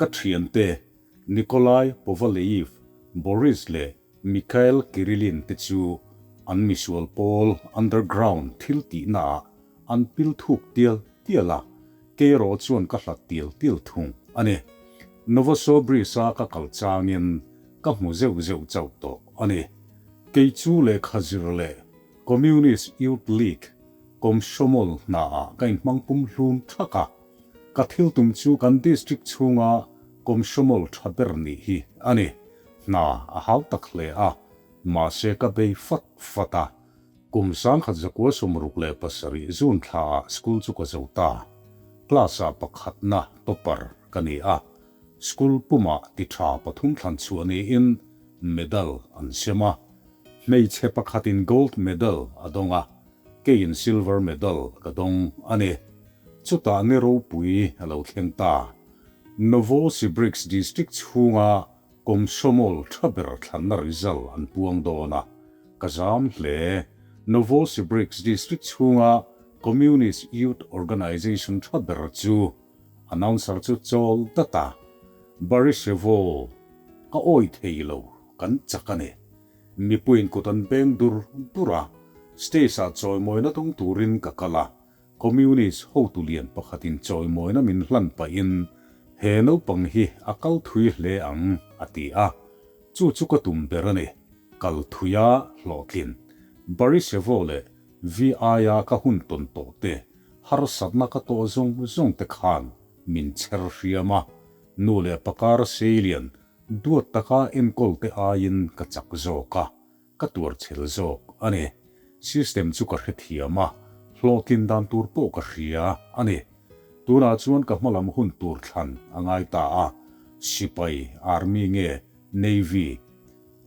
Ka thiante Nikolai Povaleev, Boris leh Mikhail Kirilin te chu an misual pawl underground thil tihnaah an pil thuk tial tial a, kei erawh chuan ka hlat tial tial thung a ni. Novosobrisk-a ka kal changin ka hmu zeuh zeuh chauh tawh a ni. Kei chu lehkha zir leh Communist Youth League Komsomol hnaah ka inhmang pum hlum thak a, ka thil tum chu kan district chhunga Komsomol tha ber nih hi a ni. Hna a hau tak hle a, mahse ka bei fat fat a. Kum 1967 June thlaah school chu ka zo ta. Class-ah pakhatna topper ka ni a, school pumah ti tha pathum thlan chhuah niin medal an sem a. Hmeichhe pakhatin gold medal a dawng a, keiin silver medal ka dawng a ni. Chutah ni ropui a lo thleng ta. Novosibirsk district chhunga Komsomol tha ber thlanna result an puang dawn a, ka zam hle. Novosibirsk district chhunga Communist Youth Organization tha ber chu announcer chu chawl dat a, Baryshevol, ka awi thei lo, kan chak a ni. Mipuiin kut an beng dur dur a, stage-ah chawimawina dawng turin ka kal a, Communist hotu lian pakhatin chawimawina min hlan pahin he naupang hi a kal thui hle ang a ti a, chu chu ka tum ber a ni, kal thuia hlawhtlin. Barisevo leh VI-a ka hun tawn tawh te, harsatna ka tawh zawng zawng te khan min chher hriam a, nu leh pakar seilian duat taka enkawl te aiin ka chak zawk a. Ka tuar chhel zawk a ni. System chu ka hrethiam a, hlawhtlin dan tur pawh ka hria a ni. Tunah chuan ka hmalam hun tur thlan a ngai ta a, sipai, army nge navy?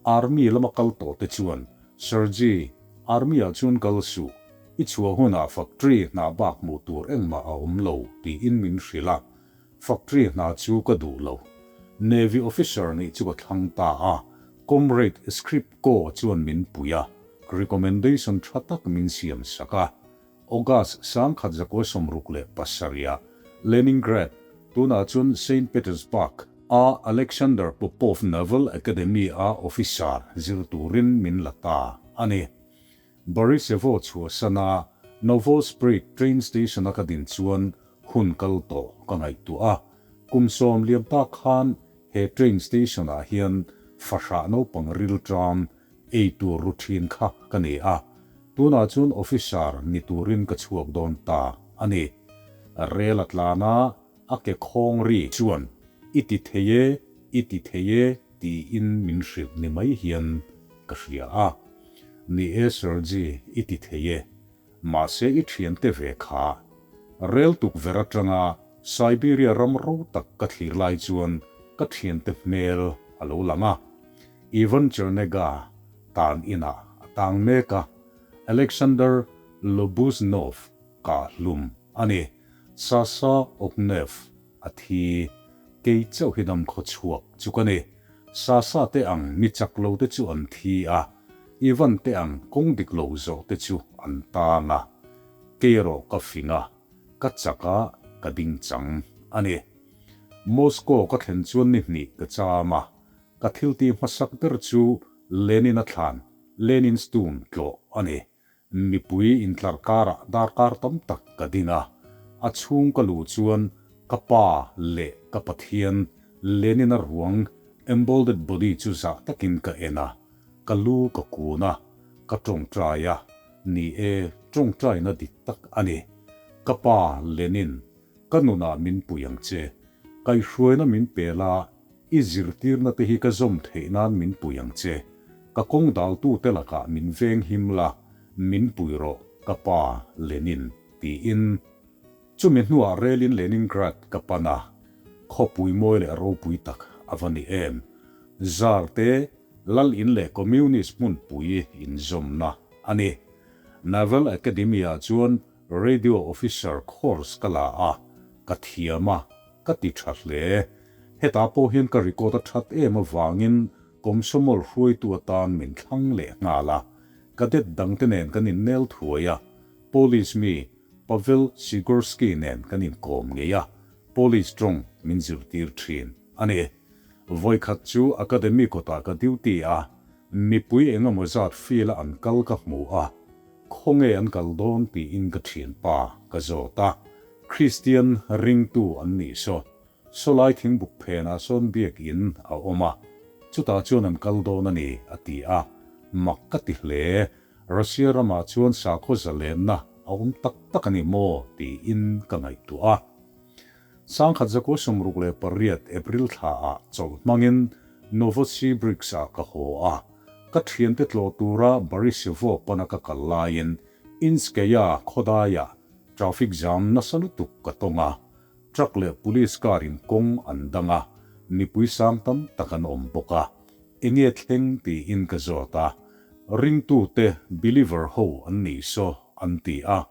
Army lama kal tawh te chuan, Sergey, army ah chuan kal suh, i chhuah hunah factory hna bak hmuh tur engmah a awm lo tiin min hrilh a. Factory hna chu ka duh lo. Navy officer nih chu ka thlang ta a, Comrade Skripko chuan min pui a, recommendation tha tak min siam sak a. August 1967 ah Leningrad, tunah chuan Saint Petersburg, a Alexander Popov Naval Academy a officer zir turin min la ta a ni. Borisevo chhuahsana Novosibirsk train station-a ka din chuan hun kal tawh ka ngaihtuah a. Kum sawm liam tak khan he train station-ah hian fahrah naupang rilṭam ei tur ru ṭhin kha ka ni a. Tunah chuan officer ni turin ka chhuak dawn ta a ni. Rel a tlan a, a ke khawng ri chuan i ti thei e, i ti thei e tiin min hrilh ni mai hian ka hria a. Ni e Sergi, i ti thei e. Mahse i thiante ve kha. Rel tukverh atanga Siberia ram ro tak ka thlir lai chuan ka thiante hmel a lo lang a. Ivan Chernega tan inah a tang mek a, Alexander Lobuznov kah hlum a ni. Sasha Ognev a thi. Kei chauh hi dam khaw chhuak chu ka ni. Sasha te ang mi chak lo te chu an thi a, Ivan te ang kawng dik lo zawh te chu an tang a. Kei erawh ka fing a, ka chak a, ka ding chang a ni. Moscow ka thlen chuan ni hnih ka cham a, ka thil tih hmasak ber chu Lenin a thlan, Lenin's Tomb tlawh a ni. Mipui intlar karah darkar tam tak ka ding a, a chhung ka luh chuan ka pa leh ka Pathian Lenin-a ruang embolded body chu zah takin ka en a, ka lu ka kun a, ka tawngtai a, ni e, tawngtaina dik tak a ni. Ka pa Lenin, ka nunah min pui ang che, kaihhruaina min pel a, I zirtirna te hi ka zawm theih nan min pui ang che. Ka kawng daltute lakah min veng him la, min pui rawh, ka pa, Lenin, tiin. Chumi hnuah relin Leningrad ka pan a, khawpui mawi leh ropui tak a va ni em. Tsar te Lal in leh Communist hmunpui inzawmna a ni. Naval Academy-ah chuan Radio Officer course ka la a, ka thiam a, ka ti tha hle. Hetah pawh hian ka record a that em avangin Komsomol hruaitu atan min thlang leh nghal a. Cadet dangte nen kan innel thuai a, Police mi Pavel Sigorsky nen kan inkawm ngei a, Police tawng min zirtir thin. a ni. Vawikhat chu Academy kawtah ka duty a, mipui eng emaw zat field a an kal ka hmu a, khawnge an kal dawn tiin ka thianpa ka zawt a, Kristian ringtu an nih saw, sawlai thingbuk phenah sawn biak in a awm a, chutah chuan an kal dawn a ni a ti a, mak ka ti hle. Russia ramah chuan sakhaw zalenna a awm tak tak a ni maw tiin ka ngaihtuah a. 1968 April thlaah chawlh hmangin Novosibirsk-ah ka haw a, ka thiante tlawh tura Borisovo pana ka kal laiin Inskaya khawdaiah traffic jam nasa lutuk ka tawng a, truck leh police car in kawng an dang a, mipui sang tam tak an awm bawk a. Enge thleng tiin ka zawt a, ringtute believer ho an nih saw an ti a,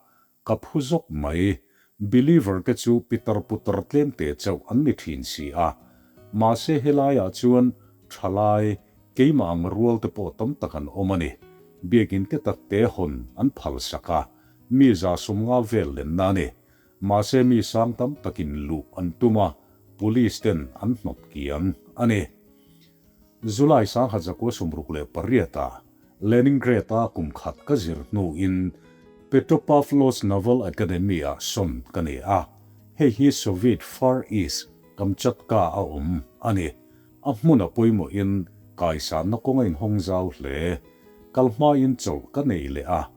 ka phu zawk mai. Believer te chu pitar putar tlemte chauh an ni thin si a, mahse helaiah chuan thalai keimah ang rual te pawh tam tak an awm a ni. Biakin te tak te hawn an phal sak a, mi 150 vel lenna a ni. Mahse mi sang tam takin luh an tum a, police ten an hnawt kiang a ni. July 1968 ah Leningrad a kum khat ka zir hnuin Petropavlovsk Naval Academy ah sawn ka ni a, hei hi Soviet Far East, Kamchatka a awm a ni. A hmun a pawimawhin kaisanna kawng a inhawng zau hle. Kal hmain chawlh ka nei leh a,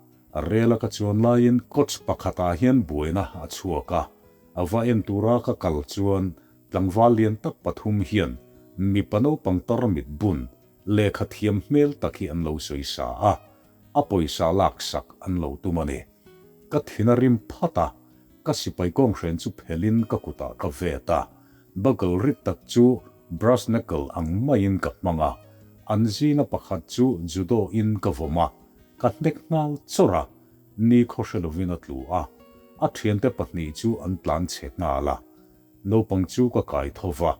rel a ka chuan laiin coach pakhatah hian buaina a chhuak a, a va en tura ka kal chuan Tlangval lian tak pathum hian mipa naupang tarmit bun lehkha thiam hmel tak hi an lo sawi sa a, a pawisa lak sak an lo tum a ni. Ka thin a rim phat a, ka sipai kawnghren chu phelin ka kutah ka vet a, buckle rit tak chu brass knuckle ang maiin ka hmang a, an zinga pakhat chu judo in ka vawm a, ka hnek nghal chawrh a, ni khaw hre lovin a tlu a, a thiante pahnih chu an tlan chhe nghal a. Naupang chu ka kai tho va,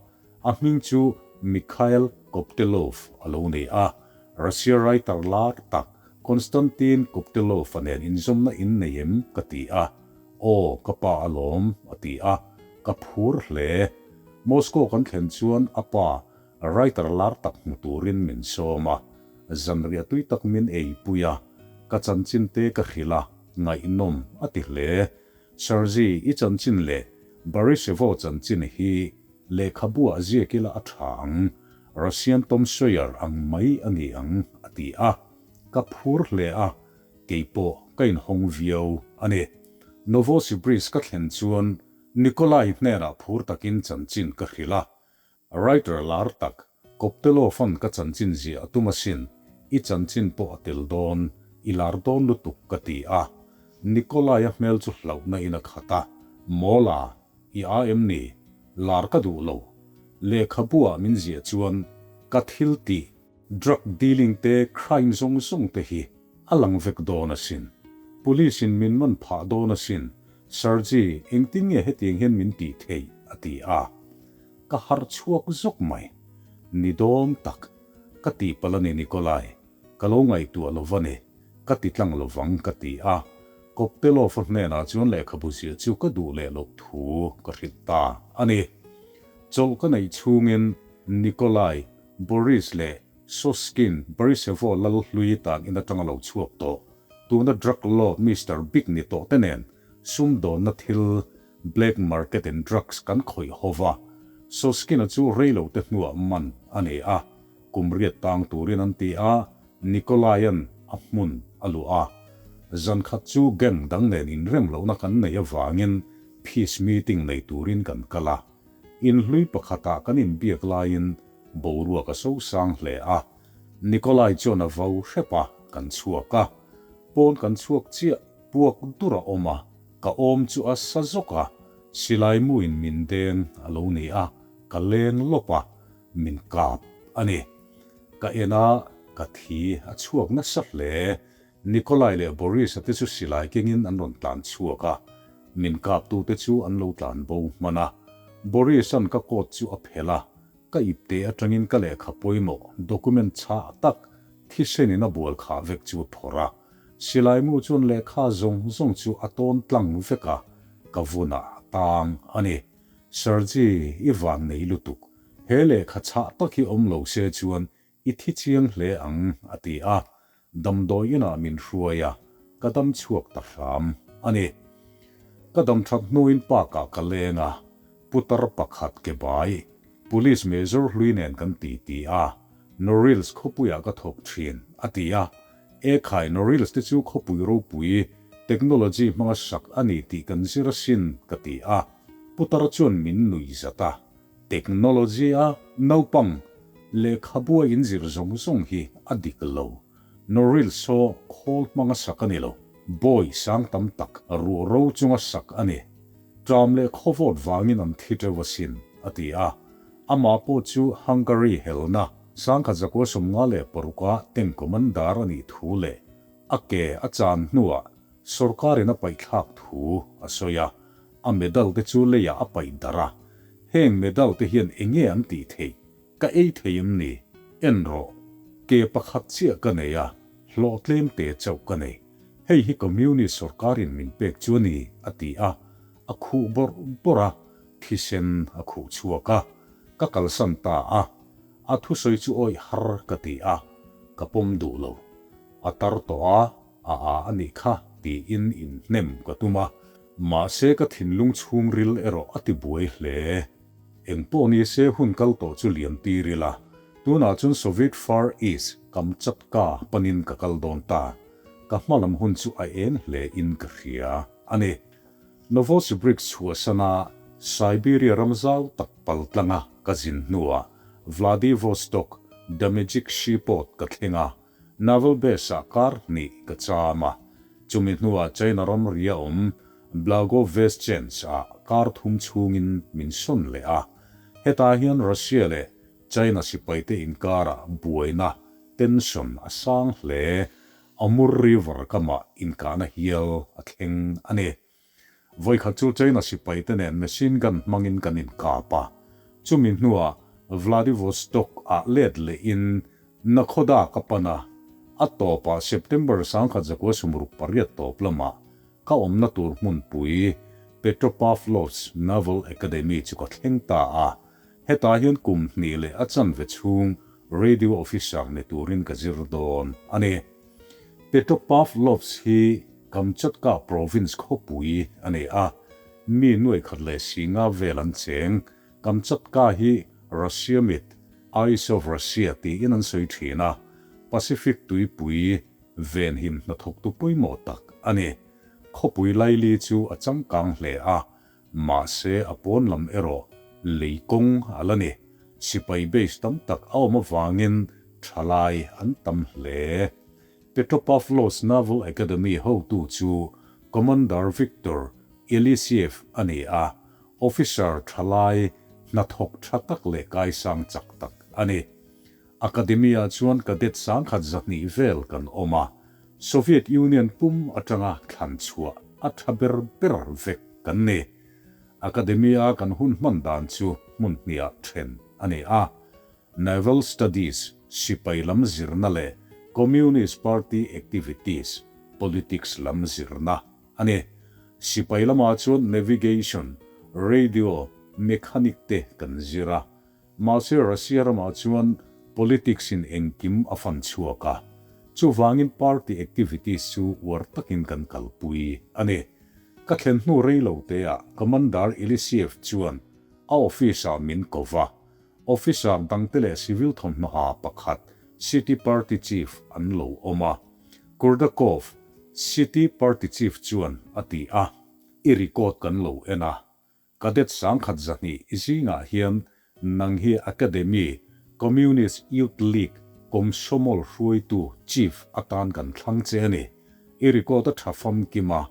a hming chu Mikhail Koptelov a lo ni a, Russia writer lar tak Konstantin Koptelov-a nen inzawmna in nei em? ka ti a. Aw, ka pa alawm, a ti a, ka phur hle. Moscow kan thlen chuan a pa, writer lar tak hmu turin min sawm a, zanriah tui tak min eipui a, ka chanchin te ka hrilh a, ngaihnawm a ti hle. Sergei, i chanchin leh Barisevo chanchin hi lehkhabuah ziak ila a tha ang, Russian Tom Sawyer ang mai a ni ang, a ti a. Ka phur hle a, kei pawh ka inhawng viau a ni. Novosibirsk ka thlen chuan Nikolai hnenah phur takin chanchin ka hrilh a, Writer lar tak, Koptelov-a'n ka chanchin ziah a tum asin, i chanchin pawh a tel dawn, i lar dawn lutuk ka ti a. Nikolai-a hmel chu hlauhna in a khat a, Mawla, i aa em ni? Lar ka duh lo. Lehkhabu-ah min ziah chuan ka thil tih, drug dealing te crime zawng zawng te hi a lang vek dawn asin. Police in min man phah dawn asin. Sergei, engtin nge hetiang hian min tih theih? a ti a. Ka harh chhuak zawk mai. Ni dawn tak. Ka tihpalh a ni Nikolai. Ka lo ngaihtuah lo va ni. Ka ti tlang lo vang ka ti a. Koptelov-a hnenah chuan lehkhabu ziah chu ka duh leh loh thu ka hrilh ta a ni. Chawlh ka neih chhungin Nikolai, Boris leh Soskin Borisevo lal hlui tan in atanga lo chhuak tawh, tuna drug lord Mister Big ni tawh te nen sumdawnna thil Black market in drugs kan khawih ho va, Soskina chu reilo te hnuah man a ni a, kum riat tang turin an ti a, Nikolai-a'n a hmun a luah a. Zan khat chu gang dang nen inrem lohna kan nei avangin peace meeting nei turin kan kal a. Inhlui pakhatah kan inbiak laiin boruak a sosang hle a, Nikolai chuan a vo hrep a, kan chhuak a. Pawn kan chhuak chiah puak dur a awm a, Ka awm chu a sa zawk a, silai muin min deng a lo ni a, ka leng lawp a, min kap a ni. Ka en a, ka thi a chhuak nasa hle. Nikolai leh Boris-a te chu silai kengin an rawn tlan chhuak a, min kaptute chu an lo tlan bo hman a. Boris-a'n ka coat chu a phelh a, Ka ipte atangin ka lehkha pawimawh document chhah tak thisenin a bual khah vek chu a phawrh a. Silai mu chuan lehkha zawng zawng chu a tawn tlang vek a, ka vunah a tang a ni. Sergei, i van nei lutuk. He lehkha chhah tak hi awm lo se chuan i thi chiang hle ang, a ti a. Damdawi inah min hruai a, ka dam chhuak ta hram a ni. Ka dam that hnuin park-ah ka leng a, putar pakhat ke bai, Police Major hlui nen kan titi a, Norilsk khawpuiah ka thawk thin, a ti a. Ekhai, Norilsk te chu khawpui ropui, technology hmanga sak a ni tih kan zir asin, ka ti a. Putar chuan min nuih zat a, Technology a naupang lehkhabu a inzir zawng zawng hi a dik lo. Norilsk saw khawl hmanga sak a ni lo. Bawi sang tam tak ruah ro chunga sak a ni. Ṭam leh khawvawt vangin an thi ṭeuh asin, a ti a. Amah pawh chu Hungary helna 1956 a tank commander a nih thu leh a ke a chan hnuah sorkarin a paihthlak thu a sawi a. A medal te chu leiah a paih darh a. Heng medal te hian enge an tih theih? Ka ei thei em ni? En rawh. Ke pakhat chiah ka nei a, hlawh tlem te chauh ka nei. Hei hi Communist sorkarin min pek chu a ni, a ti a. A khuh bawrh bawrh a, thisen a khuh chhuak a. Ka kalsan ta a. A thusawi chu awih har ka ti a, ka pawm duh lo. A tar tawh a, a a a nih kha tiin inhnem ka tum a. Mahse ka thinlung chhungril erawh a ti buai hle. Engpawh ni se hun kal tawh chu liam tir ila, tunah chuan Soviet Far East, Kamchatka, panin ka kal dawn ta. Ka hma lam hun chu a eng hle in ka hria a ni. Novosibirsk chhuahsana Siberia ram zau tak pal tlanga ka zin hnuah Vladivostok Damejik Shiport ka thleng a, Naval Base-ah kar hnih ka cham a, chumi hnuah China ramri a awm Blagoveshchensk-ah kar thum chhungin min sawn leh a. Hetah hian Russia leh China sipaite inkarah buaina, tension, a sang hle. Amur River kamah inkahna hial a thleng a ni. Vawikhat chu China sipaite nen machine gun hmangin kan inkap a. Chumi hnuah Vladivostok-ah let lehin Nakhoda ka pan a, a tawpah September 1968 tawp lamah ka awmna tur hmunpui Petropavlovsk Naval Academy chu ka thleng ta a. Hetah hian kum hnih leh a chanve chhung radio officer ni turin ka zir dawn a ni. Petropavlovsk hi Kamchatka province khawpui a ni a, mi nuai khat leh singa vel an cheng. Kamchatka hi Russia mit, Eyes of Russia, tiin an sawi thin a, Pacific tuipui venhim hnathawktu pawimawh tak a ni. Khawpui laili chu a changkang hle a, mahse a pawn lam erawh lei kawng a la ni. Sipai base tam tak a awm avangin thalai an tam hle. Petropavlovsk Naval Academy hotu chu Commander Viktor Eliseev a ni a, officer thalai hnathawk tha tak leh kaisang chak tak a ni. Academy-ah chuan cadet sangkhat 200 vel kan awm a, Soviet Union pum atanga thlan chhuah a tha ber ber vek kan ni. Academy-a kan hun hman dan chu hmun hniah then a ni a. Naval Studies, sipai lam zirna leh Communist Party Activities, politics lam zirna a ni. Sipai lamah chuan navigation, radio, mechanic te kan zir a. Mahse Russia ramah chuan politics in engkim a fan chhuak a, chuvangin party activities chu uar takin kan kalpui a ni. Ka thlen hnu rei lo teah Commander Elisiev chuan a office-ah min ko va, officer dangte leh civil thawmhnaw ha pakhat City Party Chief an lo awm a, Kurdakov, City Party Chief chuan a ti a, I record kan lo en a, Cadet 1100 zingah hian nang hi Academy, Communist Youth League, Komsomol hruaitu, Chief, atan kan thlang che a ni. I record a tha famkim a,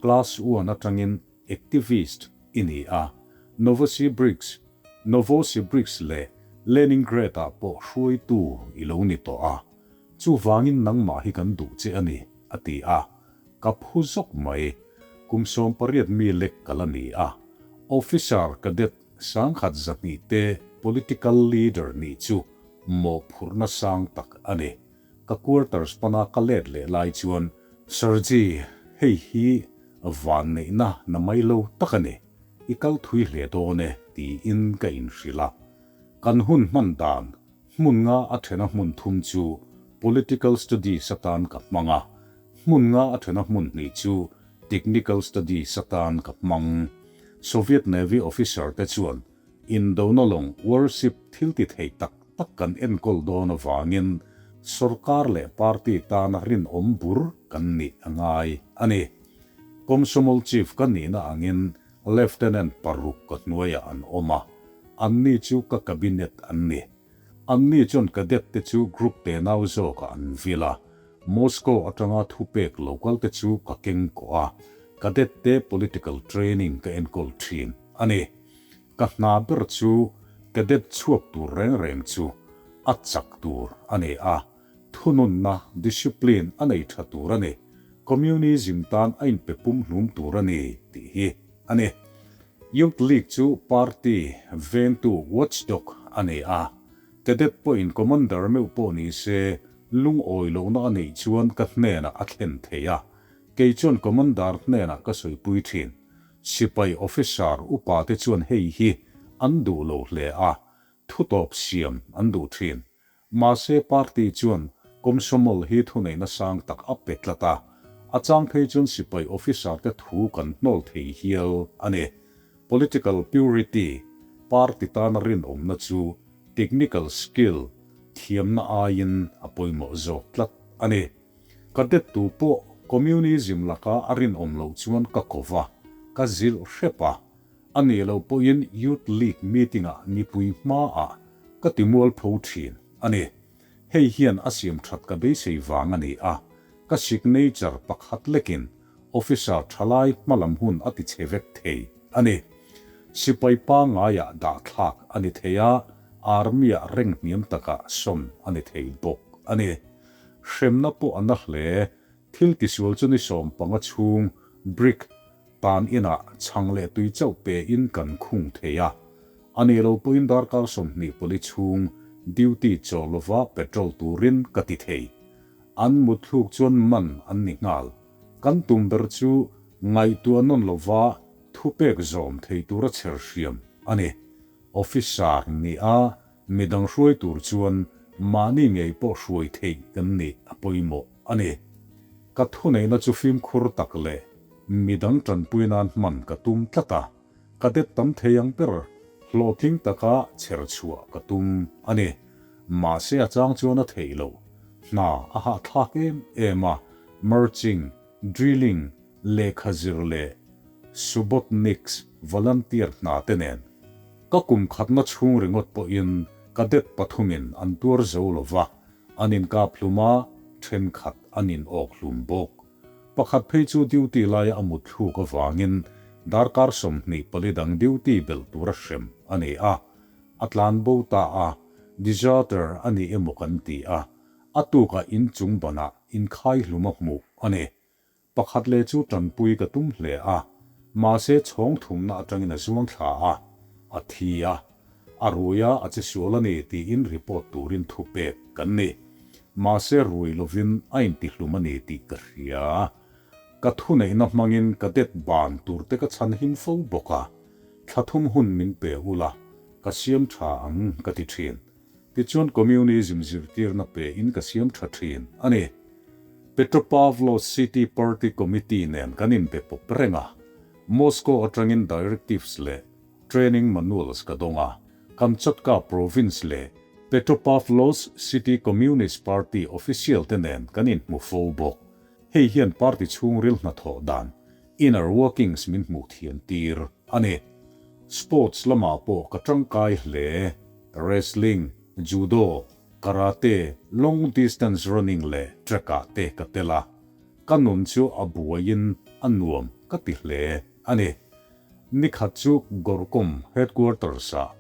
Class one atangin activist i ni a, Novosibirsk, Novosibirsk leh Leningrad-ah pawh hruaitu i lo ni tawh a, chuvangin nangmah hi kan duh che a ni, a ti a. Ka phu zawk mai. Kum 18 mi lek ka la ni a. Officer Cadet 1100 te political leader nih chu mawhphurhna sang tak a ni. Ka quarters pana ka let leh lai chuan, Sergey, hei hi vanneihna na mai lo tak a ni. I kal thui hle dawn e, tiin ka inhrilh a. Kan hun hman dan, hmun nga a thena hmun thum chu Political Studies atan ka hmang a, hmun nga a thena hmun hnih chu Technical Studies atan ka hmang. Soviet Navy officer te chuan indona lawng warship thil ti thei tak tak kan enkawl dawn avangin sorkar leh party tana rinawm bur kan nih a ngai a ni. Komsomol Chief ka nihna angin Lieutenant paruk ka hnuaiah an awm a, anni chu ka cabinet an ni. Anni chuan cadet te chu group tenau zawkah an vil a, Moscow atanga thupek lo kal te chu ka keng kawh a, cadet te political training ka enkawl thin a ni. Ka hna ber chu cadet chhuak tur reng reng chu a chak tur a ni a, Thununna, discipline, a nei tha tur a ni. Communism tan a inpe pumhlum tur a ni tih hi a ni. Youth League chu party vengtu, watchdog, a ni a. Cadet pawhin commander meuh pawh ni se lungawi lohna a neih chuan ka hnenah a thlen thei a. Kei chuan commander hnenah ka sawipui thin. Sipai officer upa te chuan hei hi an duh lo hle a, thutawp siam an duh thin. Mahse party chuan Komsomol hi thuneihna sang tak a pe tlat a, a chang phei chuan sipai officer te thu kan hnawl thei hial a ni. Political purity, party tana rinawmna chu technical skill, thiamna aiin a pawimawh zawk tlat a ni. Cadet tu pawh communism laka a rinawm loh chuan ka ko va, ka zilh hrep a. A nih loh pawhin Youth League meeting-ah mipui hmaah ka ti mualpho thin a ni. Hei hian a siam that ka beisei vang a ni a, ka signature pakhat lekin officer thalai hmalam hun a ti chhe vek thei a ni. Sipai pangaiah dah thlak a ni thei a, Army-ah reng hniam takah sawn a ni thei bawk a ni. Hremna pawh a na hle, thil tisual chu ni 15 chhung brick Tan inah chhang leh tui chauh pe in kan khung thei a, a nih lo pawhin darkar 24 chhung duty chaw lova petrol turin ka ti thei. An mutthluk chuan man an ni nghal. Kan tum ber chu ngaihtuah nawn lova thupek zawm thei tura chher hriam a ni. Officer ni a midang hruai tur chuan mahni ngei pawh hruai theih kan nih a pawimawh a ni. Ka thuneihna chu fimkhur tak leh midang tanpui nan hman ka tum tlat a, cadet tam thei ang ber hlawhtling taka chher chhuah ka tum a ni. Mahse a chang chuan a theih loh. Hna a hahthlak em em a, marching, drilling, lehkha zir leh Subotniks volunteer hna te nen. Ka kum khatna chhung ringawt pawhin cadet pathumin an tuar zo lo va, an inkap hlum a, thenkhat an inawk hlum bawk. Pakhat phei chu duty laia a mut thluk avangin darkar 24 dang duty belh tura hrem a ni a, a tlan bo ta a, deserter a ni emaw kan ti a, a tukah inchung banah inkhai hlum a hmuh a ni. Pakhat leh chu tanpui ka tum hle a, mahse chhawng thumna atangin a zuang thla a, a thi a. A rui a, a che sual a ni tiin report turin thu pek kan ni. Mahse rui lovin a intihlum a ni tih ka hria. Ka thuneihna hmangin cadet ban turte ka chhan him fo bawk a, thla thum hun min pe ula, ka siam tha ang ka ti thin. Tichuan Communism zirtirna pe in ka siam tha thin a ni. Petropavlovsk City Party Committee nen kan inbe pawp reng a. Moscow atangin directives leh training manuals ka dawng a. Kamchatka Province leh Petropavlovsk City Communist Party official te nen kan inhmu fo bawk. Hei hian party chhungril hnathawh dan, inner workings min hmuh thiam tir a ni. Sports lamah pawh ka tangkai hle. Wrestling, Judo, Karate, Long distance running leh track ah te ka tel a. Ka nun chu a buaiin a nuam ka ti hle a ni. Nikhat chu Gorkom headquarters ah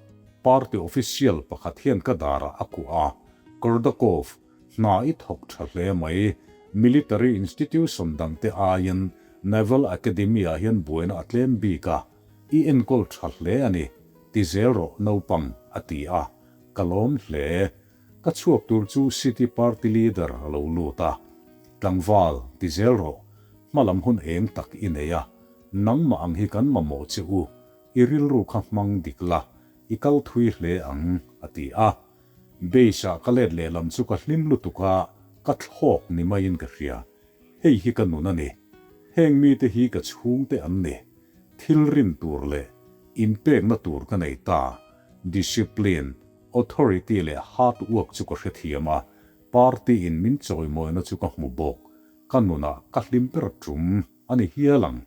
party official pakhat hian ka darah a kuah a, Kordakov, hna i thawk tha hle mai, military institution dangte aiin Naval Academy ah hian buaina a tlem bik a, I enkawl tha hle a ni, ti zel rawh naupang, a ti a. Ka lawm hle. Ka chhuak tur chu City Party Leader a lo lut a. Tlangval, ti zel rawh. Hmalam hun eng tak i nei a. Nangmah ang hi kan mamawh che u. I rilru kha hmang dik la. I kal thui hle ang, a ti a. Base-a ka let leh lam chu ka hlim lutuk a, ka thlawk ni maiin ka hria. Hei hi ka nun a ni. Heng mite hi ka chhungte an ni. Thil rin tur leh inpekna tur ka nei ta. Discipline, authority leh hard work chu ka hrethiam a, party-in min chawimawina chu ka hmu bawk. Ka nunah ka hlim ber tum a ni hial ang.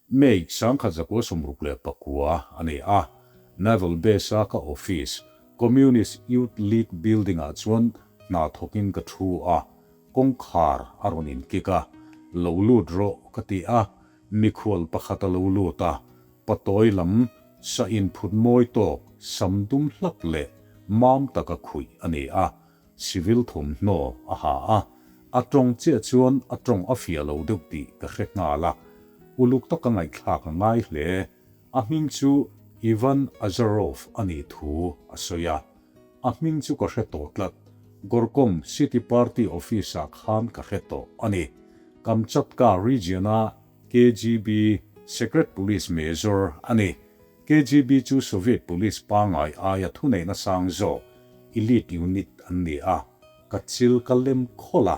May 1969 a ni a, Naval Base-a ka office, Communist Youth League Building-ah chuan hna thawkin ka thu a, kawngkhar a rawn inkik a, Lo lut rawh ka ti a, mikhual pakhat a lo lut a, patawi lam sa inphut mawi tawk sam dum hlap leh mam taka khuih a ni a, Civil thawmhnaw a ha a, a tawng chiah chuan a tawng a fiah lo deuh tih ka hre nghal a, uluk taka ngaihthlak a ngai hle. A hming chu Ivan Azarov a nih thu a sawi a, a hming chu ka hre tawh tlat, Gorkom City Party Office-ah khan ka hre tawh a ni. Kamchatka region-a KGB Secret Police Major a ni. KGB chu Soviet Police pangngai aia thuneihna sang zawk elite unit an ni a, ka chil ka lem khawlh a,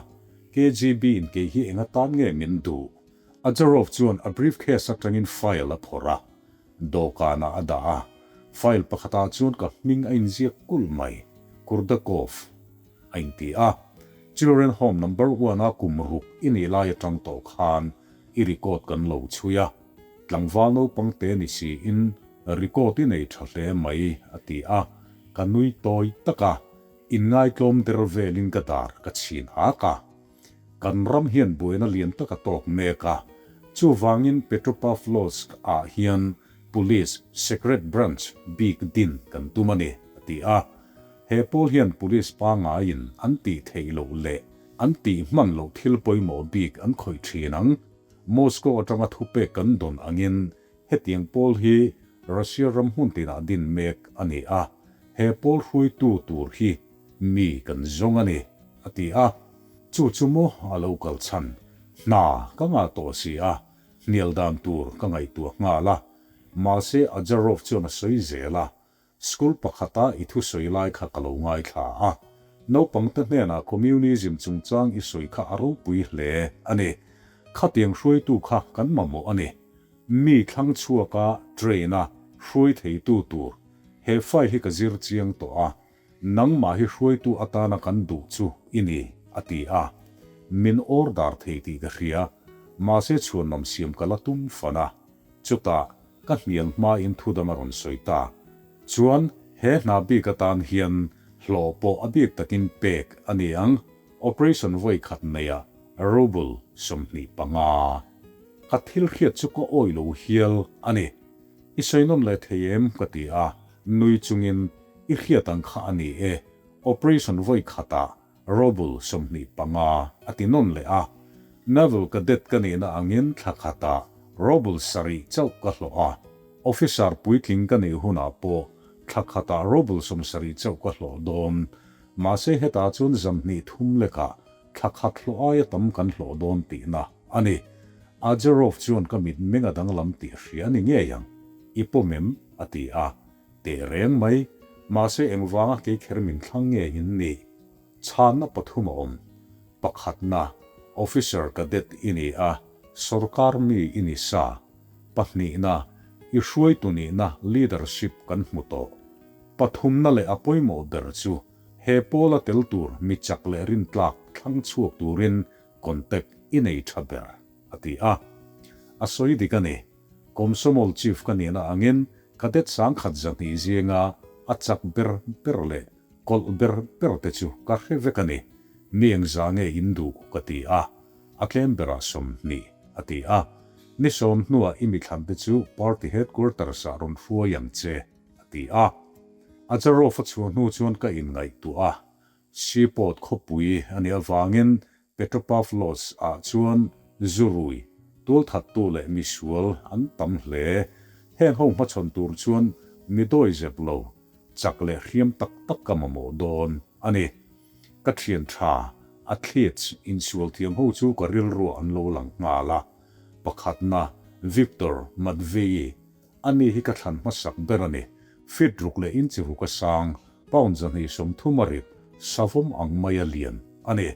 KGB in kei hi eng atan nge min duh? Azarov chuan a briefcase atangin file a phawrh a, dawhkanah a dah a, file pakhatah chuan ka hming a inziak kulh mai, Kurdakov a inti a, Children Home Number One a kum ruk i nih lai atang tawh khan i record kan lo chhui a, tlangval naupang te ni siin record i nei tha hle mai a ti a, ka nui tawi tak a, inngaitlawm der velin ka dar ka chhin ak a. Kan ram hian buaina lian tak a tawk mek a, chuvangin Petropavlovsk ah hian Police Secret Branch bik din kan tum a ni a ti a. He pawl hian Police pangaiin an tih theih loh leh an tih hman loh thil pawimawh bik an khawih thin ang. Moscow atanga thupek kan dawn angin hetiang pawl hi Russia ram hmun tinah din mek a ni a, he pawl hruaitu tur hi mi kan zawng a ni, a ti a. Chu chu maw a lo kal chhan? Hna ka ngah tawh si a, hnial dan tur ka ngaihtuah nghal a. Mahse Azarov chuan a sawi zel a, School pakhata i thusawi lai kha ka lo ngaithla a, naupangte hnenah Communism chungchang i sawi kha a ropui hle a ni. Khatiang hruaitu kha kan mamawh a ni. Mi thlang chhuaka train-a hruai theitu tur he file hi ka zir chiang tawh a, nangmah hi hruaitu atana kan duh chu i ni, a ti a. Min order thei tih ka hria, mahse chhuanawm siam ka la tum fan a. Chutah, ka hnial hmain thu dang a rawn sawi ta. Chuan, he hna bik atan hian hlawh pawh a bik takin pek a ni ang, operation vawi khat neia ruble 25. Ka thil hriat chu ka awih lo hial a ni. I sawi nawn leh thei em? ka ti a, nui chungin, I hriat ang kha a ni e, operation vawi khatah Ruble 25 a ti nawn leh a. Naval Cadet ka nihna angin thla khatah Ruble sarih chauh ka hlawh a. Officer puitling ka nih hunah pawh thla khatah Ruble 70 chauh ka hlawh dawn. Mahse hetah chuan zamhnih thum lekah thla khat hlawh aia tam kan hlawh dawn tihna a ni. Azarov chuan ka mitmeng a danglam tih hria a ni ngei ang. I pawm em? a ti a. Teh reng mai, mahse engvanga kei kher min thlang nge in nih? Chhanna pathum a awm. Pakhatna, Officer Cadet i ni a, sawrkar mi i ni sa. Pahnihna, i hruaitu nihna leadership kan hmu tawh. Pathumna leh a pawimawh ber chu he pawla tel tur mi chak leh rintlak thlang chhuak turin contact i nei tha ber, a ti a. A sawi dik a ni. Komsomol Chief ka nihna angin Cadet 10,100 zinga a chak ber ber leh kawlh ber ber te chu ka hre vek a ni. Mi engzah nge in duh ka ti a, a tlem berah 20 a ti a. Ni sawm hnuah i mithlan te chu Party Headquarters ah rawn hruai ang che a ti a. Azarov a chhuah hnu chuan ka inngaihtuah a, Seaport khawpui a nih avangin Petropavlovsk ah chuan zurui, tualthattu leh misual an tam hle. Heng ho hmachhawn tur chuan mi dawi zep lo, chak leh hriam tak tak ka mamawh dawn a ni. Ka thian tha, athletes insual thiam ho chu ka rilruah an lo lang nghal a. Pakhatna, Viktor Matveyi, ani hi ka thlan hmasak ber a ni. Feet ruk leh inchi ruka sang, pound 230 a rit, savawm ang maia lian a ni.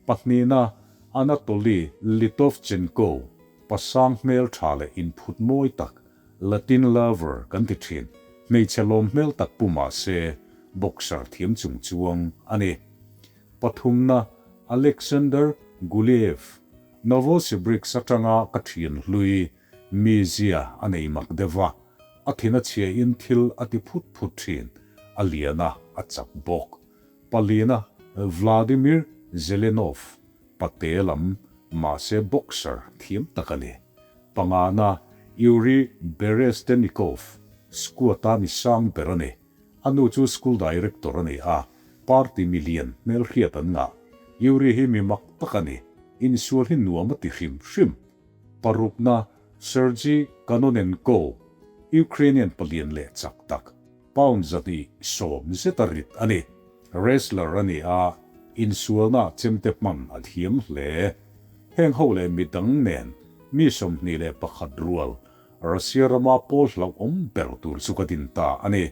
Pahnihna, Anatoly Litovchenko, pasang hmel tha leh inphut mawi tak, Latin lover kan ti thin, hmeichhe lawm hmel tak pu mah se, boxer thiam chung chuang a ni. Pathumna, Alexander Guliev, Novosibirsk atanga ka thian hlui, mizia a nei mak deuh va, a thin a chhia in thil a ti phut phut thin, a lian a, a chak bawk. Palina, Vladimir Zelenov, pate lam, mahse boxer thiam tak a ni. Pangana, Yuri Berestennikov, squad-a mi sang ber a ni. A nu chu school director a ni a, party mi lian hmelhriat an ngah. Yuri hi mi mak tak a ni, insual hi nuam a ti hrim hrim. Parukna, Sergei Kononenko, Ukrainian palian leh chak tak, pound 220 zet a rit a ni. Wrestler a ni a, insualna chemte hman a thiam hle. Heng ho leh midang nen mi 21 rual Russia rama pawl hlauhawm ber tur chu ka din ta a ni.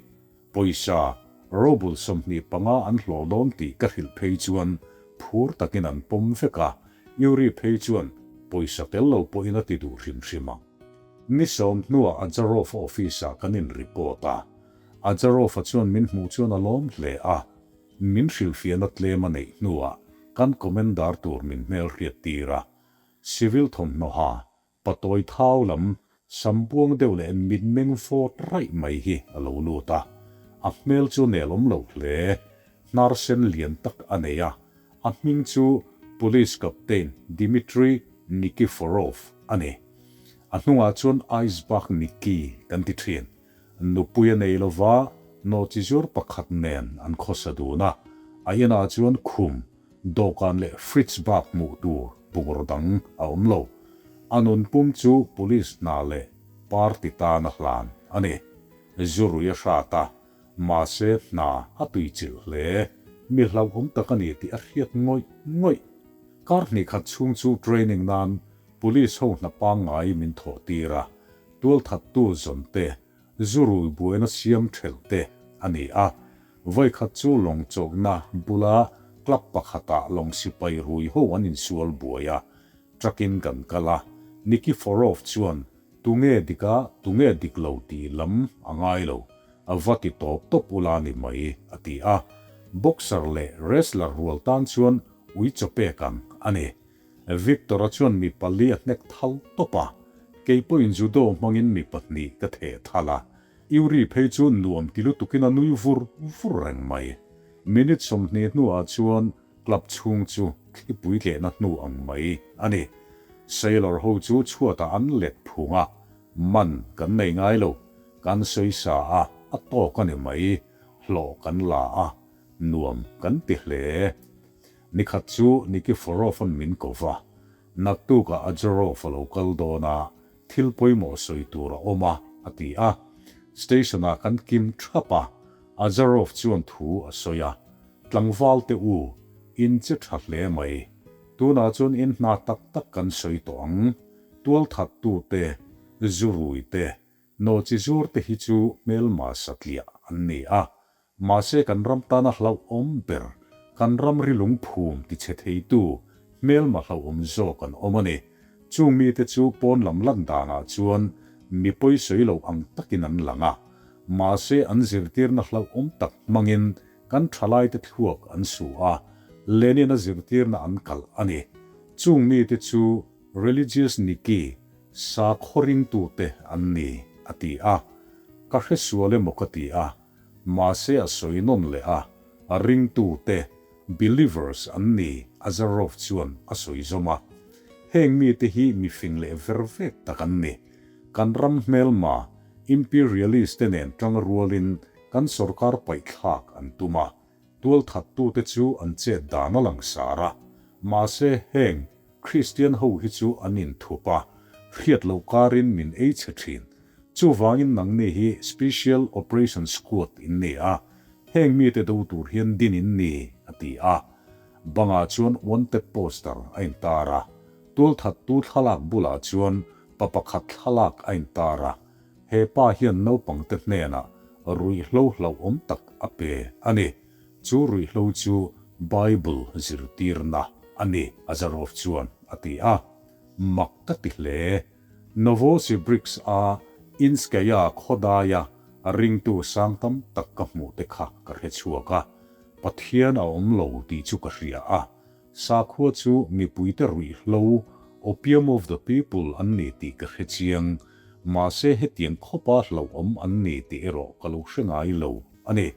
Pawisa rouble 25 an hlawh dawn tih ka hrilh phei chuan phur takin an pawm vek a, Yuri phei chuan pawisa tel lo pawhin a ti duh hrim hrim ang. Ni sawm hnuah Azarov office-ah kan in report a, Azarov-a chuan min hmuh chuan a lawm hle a, min hrilhfiahna tlem a neih hnuah kan commander tur min hmelhriat tir a, civil thawmhnaw ha Patawi thau lam sam buang deuh leh mitmeng vawt raih mai hi a lo lut a, a hmel chu nelawm lo hle. Hnar sen lian tak a nei a, a hming chu Police Captain Dmitry Nikiforov a ni. A hnungah chuan Iceberg Nicky kan ti thin. Nupui a nei lova, nawhchizur pakhat nen an khawsa dun a, a inah chuan khum Dawhkan leh fridge bak hmuh tur bungraw dang a awm lo. A nun pum chu police hna leh party tan a hlan a ni. Zu rui a hrat a, mahse hna a tuichilh hle. Mi hlauhawm tak a ni tih a hriat ngawih ngawih. Kar hnih khat chhung chu training nan police ho hna pangngai min thawh tir a, tualthattu zawn te Zu rui buaina siam thelh te a ni a, vawikhat chu lawng chawlhna bula club pakhatah lawng sipai rui ho an insual buai a, truck-in kan kal a, Nikiforov chuan tunge dik a, tunge dik lo tih lam a ngai lo, a va ti tawp tawp ula ni mai, a ti a. Boxer leh wrestler rual tan chuan ui chaw pek ang a ni. Victor-a chuan mi pali a hnek thal tawp a, kei pawhin judo hmangin mi pahnih ka theh thal a, Yuri phei chu nuam ti lutukin a nui vur vur reng mai. Minute 20 hnuah chuan club chhung chu thlipui tlehna hnu ang mai a ni. Sailor ho chu chhuatah an let phung a, man kan nei ngai lo, kan sawi sa a, a tawk a ni mai, hlawh kan la a, nuam kan ti hle. Nikhat chu Nikiforov-a'n min ko va, Naktukah Azarov a lo kal dawn a, thil pawimawh sawi tur a awm a, a ti a. Station-ah kan kim thap a, Azarov chuan thu a sawi a, Tlangval te u, in che tha hle mai. Tunah chuan in hna tak tak kan sawi tawh ang. Tualthattu te, zurui te, nawhchi zur te hi chu hmelma satliah an ni a, Mahse kan ram tana hlauhawm ber, kan ram ri lungphum tichhe theitu hmelma hlauhawm zawk an awm a ni. Chung mite chu pawn lam lan danah chuan mi pawi sawi lo ang takin an lang a. Mahse an zirtirna hlauhawm tak hmangin kan thalaite thluak an su a, Lenin-a zirtirna an kalh a ni. Chung mite chu Religious Niki, sakhaw ringtute an ni, a ti a. Ka hresual emaw ka ti a. Mahse a sawi nawn leh a, a ringtute, believers, an ni, Azarov chuan a sawi zawm a. Heng mite hi mifing leh ver vek tak an ni. Kan ram hmelma, imperialist te nen tang rualin kan sorkar paihthlak an tum a, tualthattute chu an chet dan a langsar a. Mahse heng Kristian ho hi chu an inthup a, hriat loh karin min ei chhe thin. Chuvangin nangni hi Special Operation Squad in ni a, heng mite do tur hian din in ni, a ti a. Bangah chuan wanted poster a intar a, tualthattu thlalak bulah chuan pa pakhat thlalak a intar a. He pa hian naupangte hnenah. ruihhlo hlauhawm tak a pe a ni. Chu ruihhlo chu Bible zirtirna a ni, Azarov chuan a ti a. Mak ka ti hle. Novosibirsk-a Inskaya khawdaia ringtu sang tam tak ka hmuh te kha ka hre chhuak a, Pathian a awm lo tih chu ka hria a, sakhua chu mipuite ruihhlo, opium of the people, an ni tih ka hre chiang, mahse hetiang khawpa hlauhawm an ni tih erawh ka lo hre ngai lo a ni.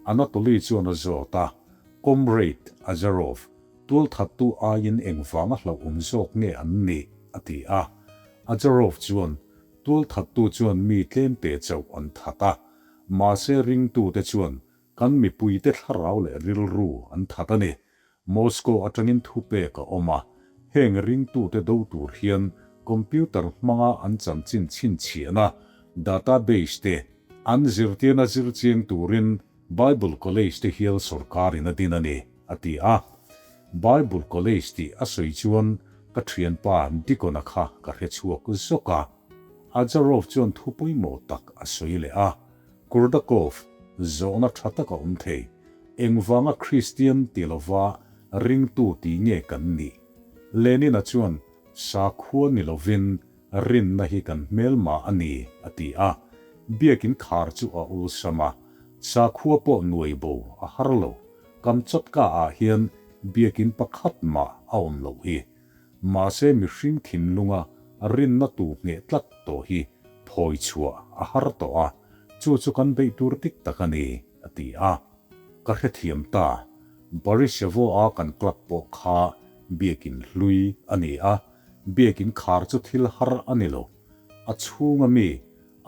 Anatoly chuan a zawt a, Comrade Azarov, Tualthattu aiin engvanga hlauhawm zawk nge an nih? a ti a. Azarov chuan, Tualthattu chuan mi tlemte chauh an that a, mahse ringtute chuan kan mipuite thlarau leh rilru an that a ni. Moscow atangin thupek a awm a, heng ringtute do tur hian computer hmanga an chanchin chhinchhiahna, database, te an zirtirna zirchiang turin Bible College te hial sawrkarin a din a ni, a ti a. Bible College tih a sawi chuan ka thianpa Deacon-a kha ka hre chhuak zawk a. Azarov chuan thu pawimawh tak a sawi leh a. Kurdakov, zawhna tha tak a awm thei. Engvanga Kristian ti lova ringtu ti nge kan nih? Lenin-a chuan sakhua ni lovin Rinna hi kan hmelma a ni, a ti a. Biakin khar chu a awlsam a, sakhua pawh nuai bo a har lo. Kamchatka ah hian biakin pakhat mah a awm loh hi. Mahse mihring thinlunga rinna tu ngheh tlat tawh hi phawi chhuah a har tawh a, chu chu kan beih tur dik tak a ni, a ti a. Ka hrethiam ta. Barishevo-a kan club pawh kha biakin hlui a ni a, Biakin khar chu thil har a ni lo. A chhunga mi,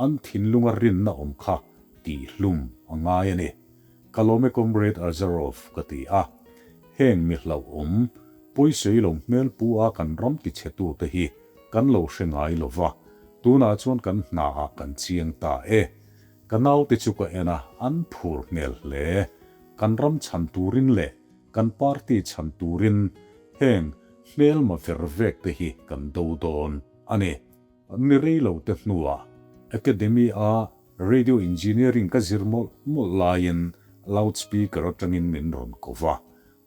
an thinlunga rinna awm kha tihhlum a ngai a ni. Ka lawm e Comrade Azarov, ka ti a. Heng mi hlauhawm, pawisawi lo hmel pu a kan ram tichhetute hi kan lo hre ngai lo va, tunah chuan kan hnaah kan chiang ta e. Ka naute chu ka en a, an phur hmel hle. Kan ram chhan turin leh kan party chhan turin heng hmelma ver vek te hi kan do dawn a ni. Ni rei lo te hnuah Academy a Radio Engineering ka zir mawlh mawlh laiin loudspeaker atangin min rawn ko va,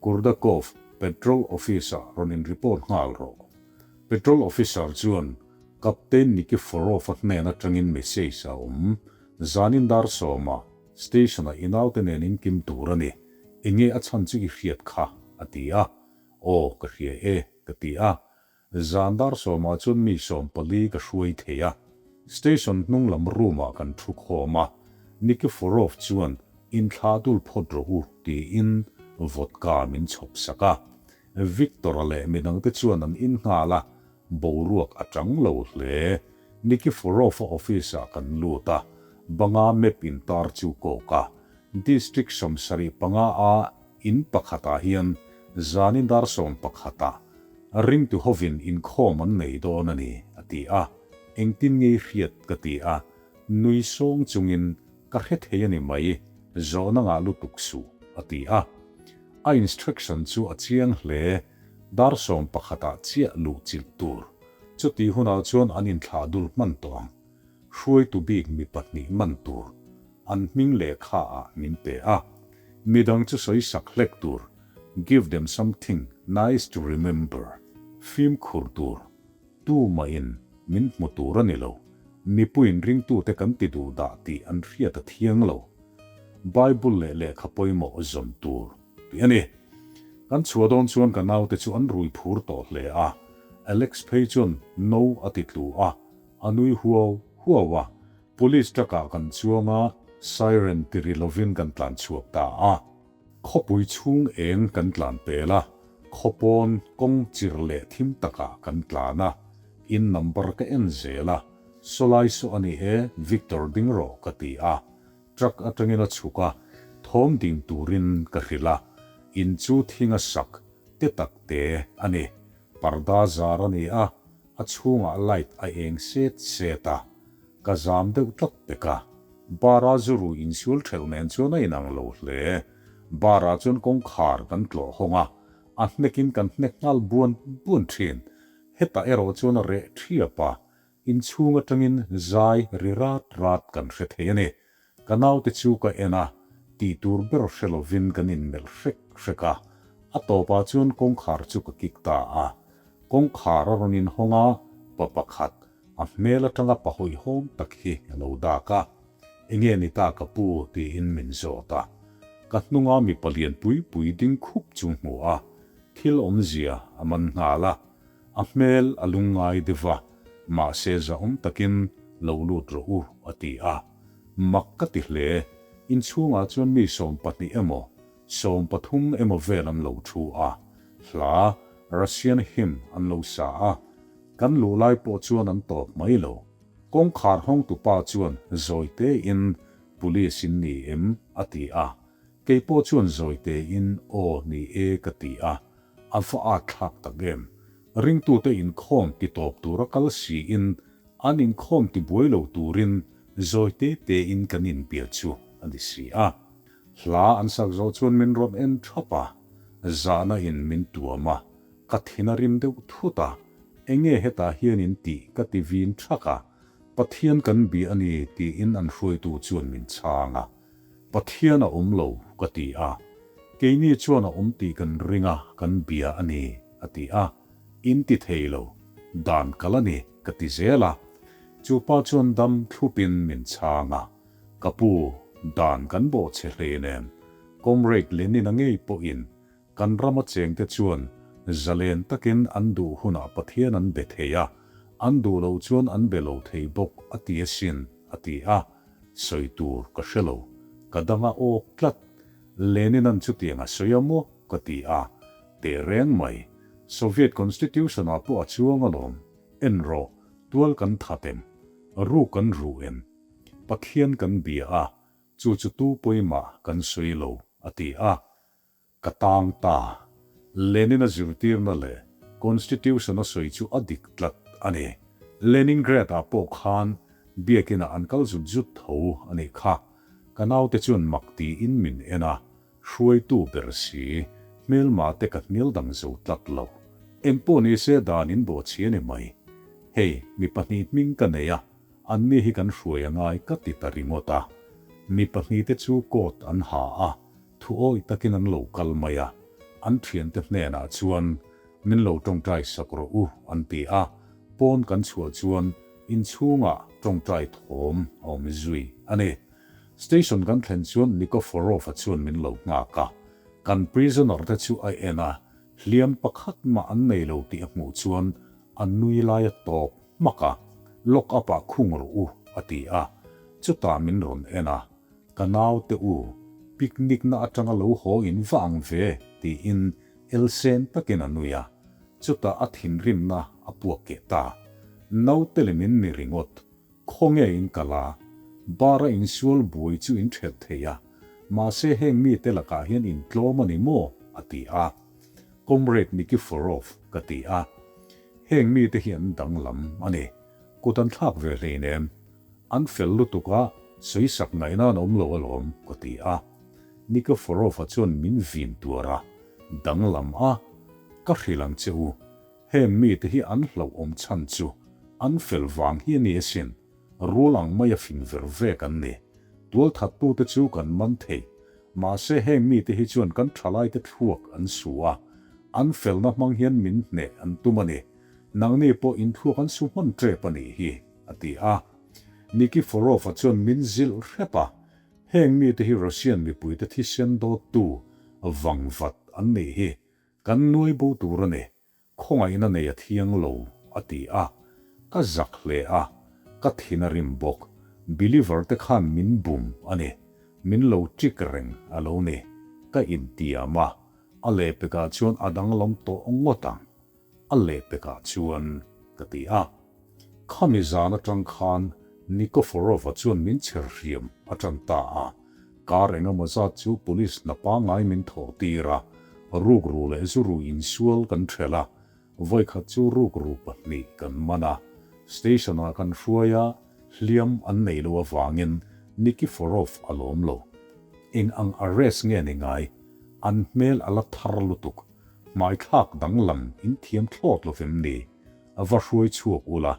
Kurdakov, Patrol Office-ah rawn in report nghal rawh. Patrol Officer chuan Captain Nikiforov-a hnen atangin message a awm, Zanin dar sawmah Station-ah i naute nen in kim tur a ni. Enge a chhan chu i hriat kha? a ti a. Aw, ka hria e, ka ti a. Zan dar sawmah chuan mi 14 ka hruai thei a. Station hnung lam room-ah kan thu khawm a. Nikiforov chuan inthlah dul phawt rawh u tiin vodka min chhawp sak a. Victor-a leh midangte chuan an in nghal a, boruak a chang lo hle. Nikiforov-a office-ah kan lut a, banga map intar chu kawk a. District 75 a in pakhatah hian zanin dar sawmpakhatah ringtu hovin inkhawm an nei dawn a ni, a ti a. Engtin nge i hriat? ka ti a. Nui sawng chungin, Ka hre thei a ni mai, zawhna ngah lutuk suh, a ti a. A instruction chu a chiang hle, dar sawmpakhatah chiah luh chilh tur. Chutih hunah chuan an inthlah dul hman tawh ang. Hruaitu bik mi pahnih man tur an hming lehkha ah min pe a, midang chu sawi sak hlek tur, give them something nice to remember, fimkhur tur, tumah in min hmu tur a ni lo, mipuiin ringtute kan ti duh dah tih an hriat a thiang lo, Bible leh lehkha pawimawh zawn tur tih a ni. Kan chhuah dawn chuan ka naute chu an rui phur tawh hle a, Alex phei chuan no a ti tlu a, A nui huau huau a, police truck ah kan chuang a, siren ti ri lovin kan tlan chhuak ta a. Khawpui chhung eng kan tlan pel a, khawpawn kawng chir leh thim takah kan tlan a, in number ka en zel a, Sawlai saw a ni e, Victor ding rawh ka ti a, truck atangin a chhuk a, thawm ding turin ka hrilh a, in chu thing a sak te tak te a ni, parda zar a ni a, A chhungah light a eng set set a, ka zam deuh tlat pek a. Bar-a zu rui insual thelh nen chuan a inang lo hle. Bar-ah chuan kawngkhar kan tlawh hawng a, a hnekin kan hnek nghal buan buan thin. Hetah erawh chuan a reh thiap a, inchhung atangin zai ri rat rat kan hre thei a ni. Ka naute chu ka en a, tih tur ber hre lovin kan inmelh hrek hrek a. A tawpah chuan kawngkhar chu ka kik ta a. Kawngkhar a rawn inhawng a, pa pakhat, a hmel atanga pa hawihhawm tak hi a lo dak a. Enge ni ta ka pu? tiin min zawt a. Ka hnunga mipa lian pui pui ding khup chu hmu a, thil awmzia a man nghal a. A hmel a lungngai deuh va, mahse zahawm takin lo lut rawh u a ti a. Mak ka ti hle, inchhungah chuan mi 20 emaw, 13 emaw vel an lo thu a, hla Russian hymn an lo sa a, kan luh lai pawh chuan an tawp mai lo. Kawngkhar hawngtupa chuan zawi tein Police in ni em? a ti a, kei pawh chuan zawi tein Aw ni e ka ti a, a va at thlak tak em. Ringtute inkhawm ti tawp tura kal siin an inkhawm ti buai lo turin zawi te tein kan inbia chu a ni si a. Hla an sak zawh chuan min rawn en thap a, zahna in min tuam a, ka thin a rim deuh thut a, enge hetah hian in tih ka ti vin thak a, Pathian kan bia a ni tiin an hruaitu chuan min chhang a, Pathian a awm lo ka ti a, keini chuan a awm tih kan ring a, kan bia a ni a ti a, in ti thei lo, dan kal a ni ka ti zel a, chu pa chuan dam thlupin min chhang a. Ka pu, dan kan bawh che hleinem. Comrade Lenin-a ngei pawhin kan rama chengte chuan zalen takin an duh hunah Pathian an be thei a, an duh loh chuan an be lo thei bawk a ti asin, a ti a. Sawi tur ka hre lo. Ka dang a awk tlat. Lenin-a'n chutiang a sawi a maw? ka ti a. Tehreng mai. Soviet Constitution-ah pawh a chuang alawm. En rawh, tual kan that em? Ruk kan ruh em? Pathian kan bia a, chu chu tu pawimah kan sawi lo, a ti a. Ka tang ta. Lenin-a zirtirna leh Constitution-a sawi chu a dik tlat a ni. Leningrad-ah pawh khan biakinah an kal zut zut tho a nih kha. Ka naute chuan mak tiin min en a, hruaitu ber si, hmelma te ka hnial dang zo tlat lo. Engpawh nise dan in bawhchhi a ni mai. Hei, mi pahnih hming ka nei a, Anni hi kan hruai a ngai ka ti ta ringawt a. Mi pahnihte chu coat an ha a, thu awih takin an lo kal mai a. An thiante hnenah chuan, Min lo tawngtai sak rawh u, an ti a. Pawn kan chhuah chuan inchhungah tawngtai thawm a awm zui a ni. Station kan thlen chuan Nikoforov-a chuan min lo nghak a. Kan prisoner te chu a en a, hliam pakhat mah an nei lo tih a hmuh chuan a nui lai a tawp hmak a, lock up ah khung rawh u a ti a, chutah min rawn en a, ka naute u, picnic na atanga lo haw in va ang ve tiin elsen takin a nui a, chutah a thinrimna a puak keh ta, naute lem in ni ringawt, khawnge in kal a, bar a insual buai chu in thelh thei a, mahse heng mite lakah hian in tlawm a ni maw a ti a, Comrade Nikiforov ka ti a. Heng mite hi an danglam a ni. Kut an thlak ve hleinem. An fel lutuk a, sawisak ngaihna an awm lo alawm, ka ti a. Nikiforov-a chuan min vin tuar a, Danglam a? Ka hrilh ang che u. Heng mite hi an hlauhawm chhan chu an fel vang hi a ni asin. Rul ang maia fing ver vek an ni. Tualthattute chu kan man thei. Mahse heng mite hi chuan kan thalaite thluak an su a, an felna hmang hian min hneh an tum a ni. Nangni pawh in thluak an su hman tep a nih hi, a ti a. Nikiforov-a chuan min zilh hrep a, heng mite hi Russian mipuite thisen dawttu vangvat an nih hi. Kan nuai bo tur a ni. Khawngaihna nei a thiang lo, a ti a. Ka zak hle a, ka thin a rim bawk. Believer te khan min bum a ni. Min lo ṭik reng a lo ni. Ka intiam a, a lehpekah chuan a danglam tawh ngawt ang. A lehpekah chuan ka ti a. Khami zan atang khan Nikoforova chuan min chher hriam a tan ta a. Kar engemaw zat chu police hna pangngai min thawh tir a, rukru leh zuru insual kan thelh a, vawikhat chu rukru pahnih kan man a. Station-ah kan hruai a, hliam an neih loh avangin Nikiforov a lawm lo. Eng ang arrest nge ni ngai? An hmel a la thar lutuk. Hmaithlak danglam in thiam thlawt lo vem ni? A va hruai chhuak ula,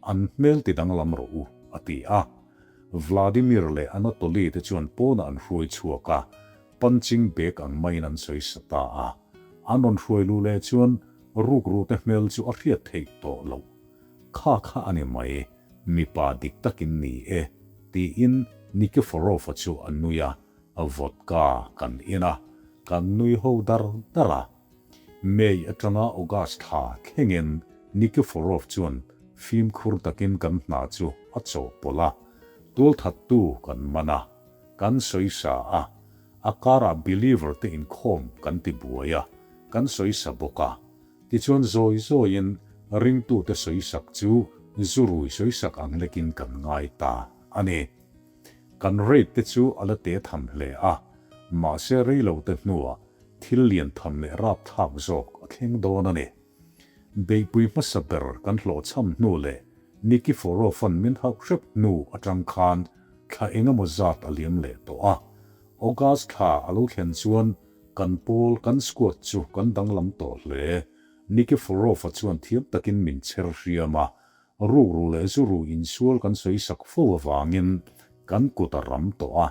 an hmel ti danglam rawh u, a ti a. Vladimir leh Anatoly te chuan pawnah an hruai chhuak a, punching bag ang maiin an sawisa ta a. An rawn hruai luh leh chuan rukrute hmel chu a hriat theih tawh loh. Kha kha a ni mai, mipa dik takin ni e, tiin Nikiforov-a chu a nui a, vodka kan in a, kan nui ho dar dar a. May atanga August thla thlengin Nikiforov chuan fimkhur takin kan hna chu a chawhpawlh a, tualthattu kan man a, kan sawisa a, a karah believer te inkhawm kan ti buai a, kan sawisa bawk a. Tichuan zawi zawiin ringtute sawisak chu zurui sawisak ang lekin kan ngai ta a ni. Kan rate te chu a la te tham hle a, mahse reilo te hnuah thil lian tham leh rapthlak zawk a thleng dawn a ni. Beihpui hmasa ber kan hlawhchham hnu leh Nikiforov-a'n min hauh hrep hnu atang khan thla engemaw zat a liam leh tawh a. August thla a lo thlen chuan Kan pawl, kan squad chu kan danglam tawh hle. Nikiforov-a chuan thiam takin min chher hriam a, rukru leh zuru insual kan sawi sak fo avangin kan kut a ram tawh a,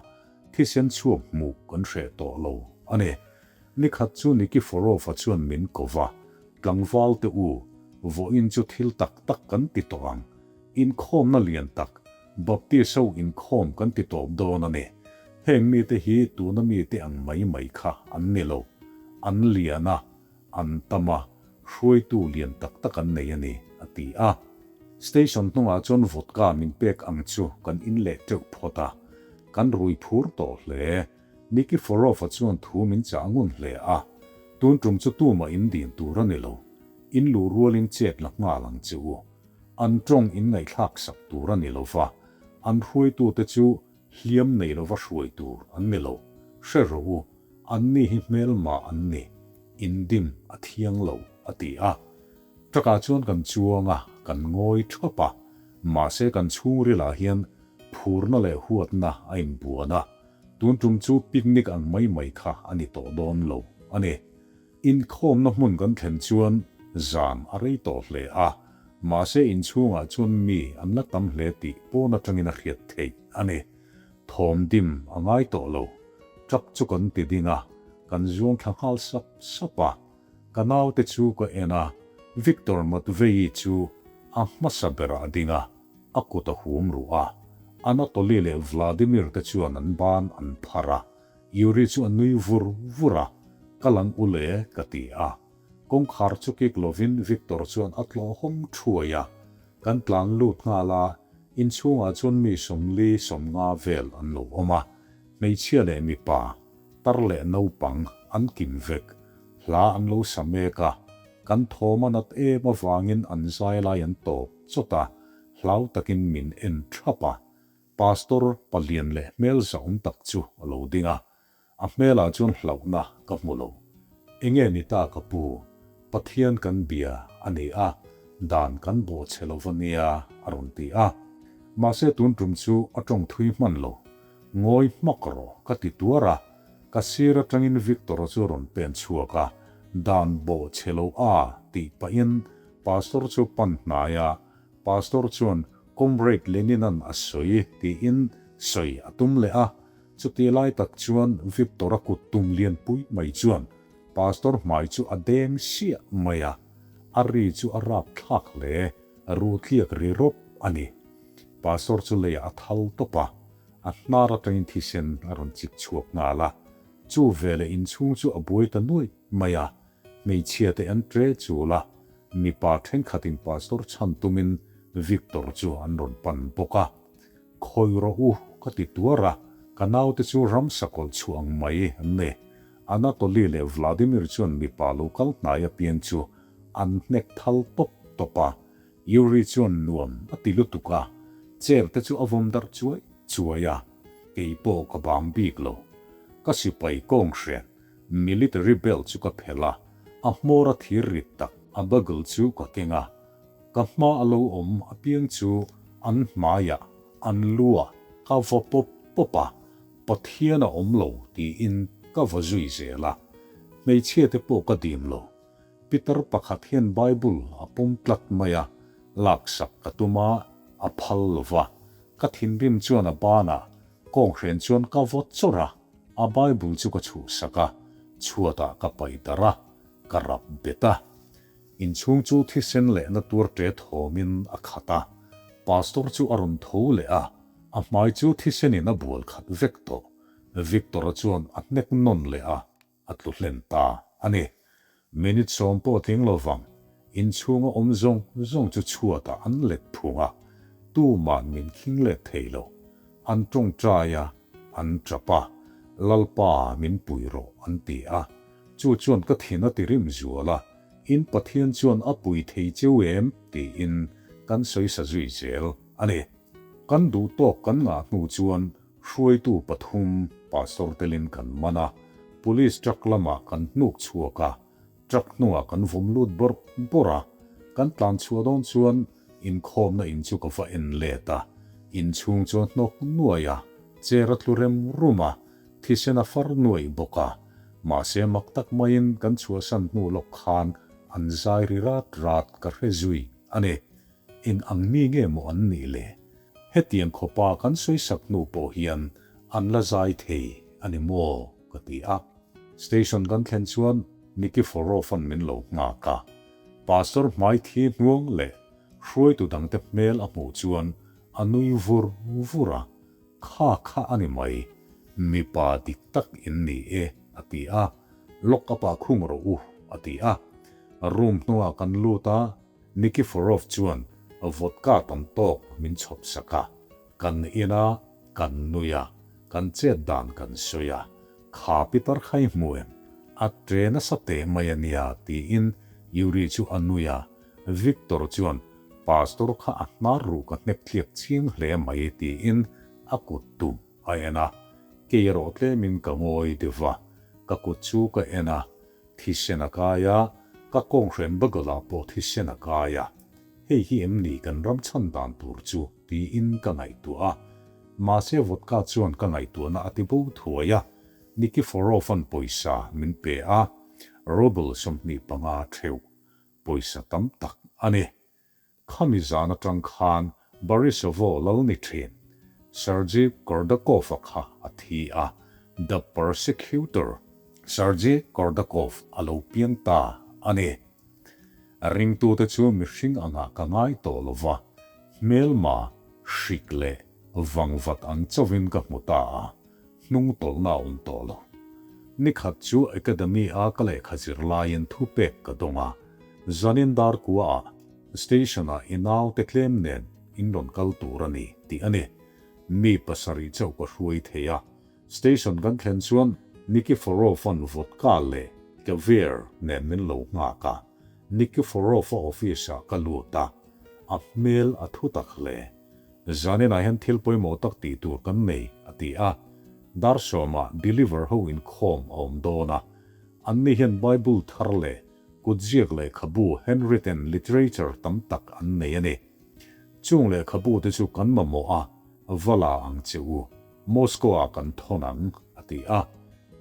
thisen chhuak hmuh kan hreh tawh lo a ni. Nikhat chu Nikiforov-a chuan min ko va, Tlangval te u, vawiin chu thil tak tak kan ti tawh ang. Inkhawmna lian tak, Baptist ho inkhawm kan ti tawp dawn a ni. Heng mite hi tuna mite ang mai mai kha an ni lo. An lian a, an tam a, hruaitu lian tak tak an nei a ni, a ti a. Station hnungah chuan vodka min pek ang chu kan in leh teuh phawt a. Kan rui phur tawh hle. Nikiforov-a chuan thu min chah ngun hle a. Tun tum chu tumah in din tur a ni lo. In luh rualin chet la nghal ang che u. An tawng in ngaihthlak sak tur a ni lo va, an hruaitute chu hliam nei lova hruai tur an ni lo. Hre rawh u, anni hi hmelma an ni, indim a thiang lo, a ti a. Truck-ah chuan kan chuang a, kan ngawi thap a, mahse kan chhungrilah hian phurna leh huatna a inbuan a, tun tum chu picnic ang mai mai kha a ni tawh dawn lo a ni. Inkhawmna hmun kan thlen chuan zan a rei tawh hle a, mahse inchhungah chuan mi an la tam hle tih pawn atangin a hriat theih a ni. Thawm dim a ngai tawh lo. Truck chu kan ti ding a, kan zuang thla nghal sap sap a. Ka naute chu ka en a, Victor Matvei chu a hmasa berah a ding a, a kut a hum ruh a. Anatoly leh Vladimir te chuan an ban an phar a, Yuri chu a nui vur vur a, Kal ang u le, ka ti a. Kawngkhar chu kik lovin Victor chuan a tlawhawm thuai a. Kan tlan lut nghal a, inchhungah chuan mi 40, 50 vel an lo awm a. Hmeichhia leh mipa, tar leh naupang an kim vek. Hla an lo sa mek a, kan thawm a nat em avangin an zai lai an tawp chawt a, hlau takin min en thap a. Pastor palian leh hmel zahawm tak chu a lo ding a, a hmelah chuan hlauhna ka hmu lo. Enge ni ta ka pu, Pathian kan bia a ni a, dan kan bawhchhe lo va nia a rawn ti a. Mahse tun tum chu a tawng thui hman lo. Ngawi hmak rawh ka ti tuar a, ka sir atangin Victor-a chu a rawn pen chhuak a, dan bawhchhe lo a tih pahin Pastor chu pan hnai a, Pastor chuan Comrade Lenin-a'n a sawi tiin sawi a tum leh a, chutih lai tak chuan Victor-a kut tum lianpui mai chuan Pastor hmai chu a deng siah mai a, a ri chu a rap thlak hle, rutliak ri rawp a ni. Pastor chu leiah a thal tawp a, a hnar atangin thisen a rawn chik chhuak nghal a, chu veleh inchhung chu a buai ta nuaih mai a, hmeichhia te an tre chul a, Mipa thenkhatin pastor chhan tumin Victor chu an rawn pan bawk a. Khawi rawh u, ka ti tuar a, ka naute chu ramsa kawlh chhuah ang mai an ni. Anatoly leh Vladimir chuan mipa lo kal hnai apiang chu an hnek thal tawp tawp a. Yuri chuan nuam a ti lutuk a, chair te chu a vawm darh chuai chuai a, kei pawh ka bang bik lo. Ka sipai kawng hriat Military belt chu ka phelh a, a hmawr a thir rit tak a bugle chu ka keng a, ka hma a lo awm apiang chu an hmaiah, an luah ka va pawp pawp a, Pathian a awm lo tiin ka va zui zel a, hmeichhia te pawh ka dim lo. Pitar pakhat hian Bible a pawm tlat mai a, laksak ka tum a, a phal lo va. Ka thinrim chuan a banah kawnghren chuan ka vaw chawrh a, a Bible chu ka chhuhsak a, chhuatah ka paih darh a, ka rap bet a. Inchhung chu thisen leh na tuar ṭe thawmin a khat a, Pastor chu a rawn tho leh a, a hmai chu thisenin a bual khat vek tawh. Victor-a chuan a hnek nawn leh a, a tlu hlen ta a ni. Minute sawm pawh tling lo vang, inchhunga awm zawng zawng chu chhuatah an let phung a, tuman min khing let thei lo. An tawngtai a, an tap a, Lalpa min pui rawh an ti a. Chu chuan ka thin a ti rim zual a, In Pathian chuan a pui thei cheu em? tiin kan sawi sa zui zel a ni. Kan duh tawk kan ngah hnu chuan Hruaitu pathum Pastor telin kan man a, Police truck lamah kan hnuk chhuak a, truck hnungah kan vawm lut bawrh bawrh a, kan tlan chhuah dawn chuan inkhawmna in chu ka va en let a, inchhung chu a hnawk nuai a, chair a tlu rem rum a, thisen a far nuaih bawk a, mahse mak tak maiin kan chhuahsan hnu lawk khan an zai ri rat rat ka hre zui a ni. Eng ang mi nge maw an nih le? Hetiang khawpa kan sawisak hnu pawh hian an la zai thei a ni maw? ka ti a. Station kan thlen chuan Nikiforov-a'n min lo nghak a. Pastor hmai thi hnuang leh hruaitu dangte hmel a hmuh chuan a nui vur vur a, Kha kha a ni mai, mipa dik tak in ni e, a ti a. Lock up-ah khung rawh u, a ti a. Room hnungah kan lut a, Nikiforov chuan vodka tam tawk min chhawp sak a, kan in a, kan nui a, kan chet dan kan sawi a, kha pitar kha i hmu em? A ṭe nasa teh mai a nia tiin Yuri chu a nui a, Viktor chuan Pastor kha a hnar ruh ka hnek thliak chiang hle mai tiin a kut tum a en a, kei erawh tlemin ka ngawi deuh va, ka kut chu ka en a, Thisen a kai a, ka kawnghren bagawlah pawh thisen a kai a. Hei hi em ni kan ram chhan dan tur chu tiin ka ngaihtuah a. Mahse vodka chuan ka ngaihtuahna a ti bo thuai a, Nikiforov-a'n pawisa min pe a, ruble 25 theuh, pawisa tam tak a ni. Khami zan atang khan Borisovo lal ni thin Sergei Kordakov-a kha a thi a, The Persecutor Sergei Kordakov a lo piang ta a ni. Ringtute chu mihring angah ka ngai tawh lo va, hmelma, hrik leh vangvat ang chauhin ka hmu ta a, hnung tawlhna a awm tawh lo. Nikhat chu Academy-a ka lehkha zir laiin thupek ka dawng a, zanin dar kuaah Station-ah i naute tlem nen in rawn kal tur a ni tih a ni. Mi pasarih chauh ka hruai thei a. Station kan thlen chuan Nikiforov-a'n vodka leh caviar nen min lo nghak a. Nikiforov-a office-ah ka lut a, a hmel a thu tak hle. Zaninah hian thil pawimawh tak tih tur kan nei, a ti a. Dar sawmah believer ho inkhawm a awm dawn a. Anni hian Bible thar leh kutziak lehkhabu, handwritten literature, tam tak an nei a ni. Chung lehkhabu te chu kan mamawh a, va la ang che u. Moscow-ah kan thawn ang, a ti a.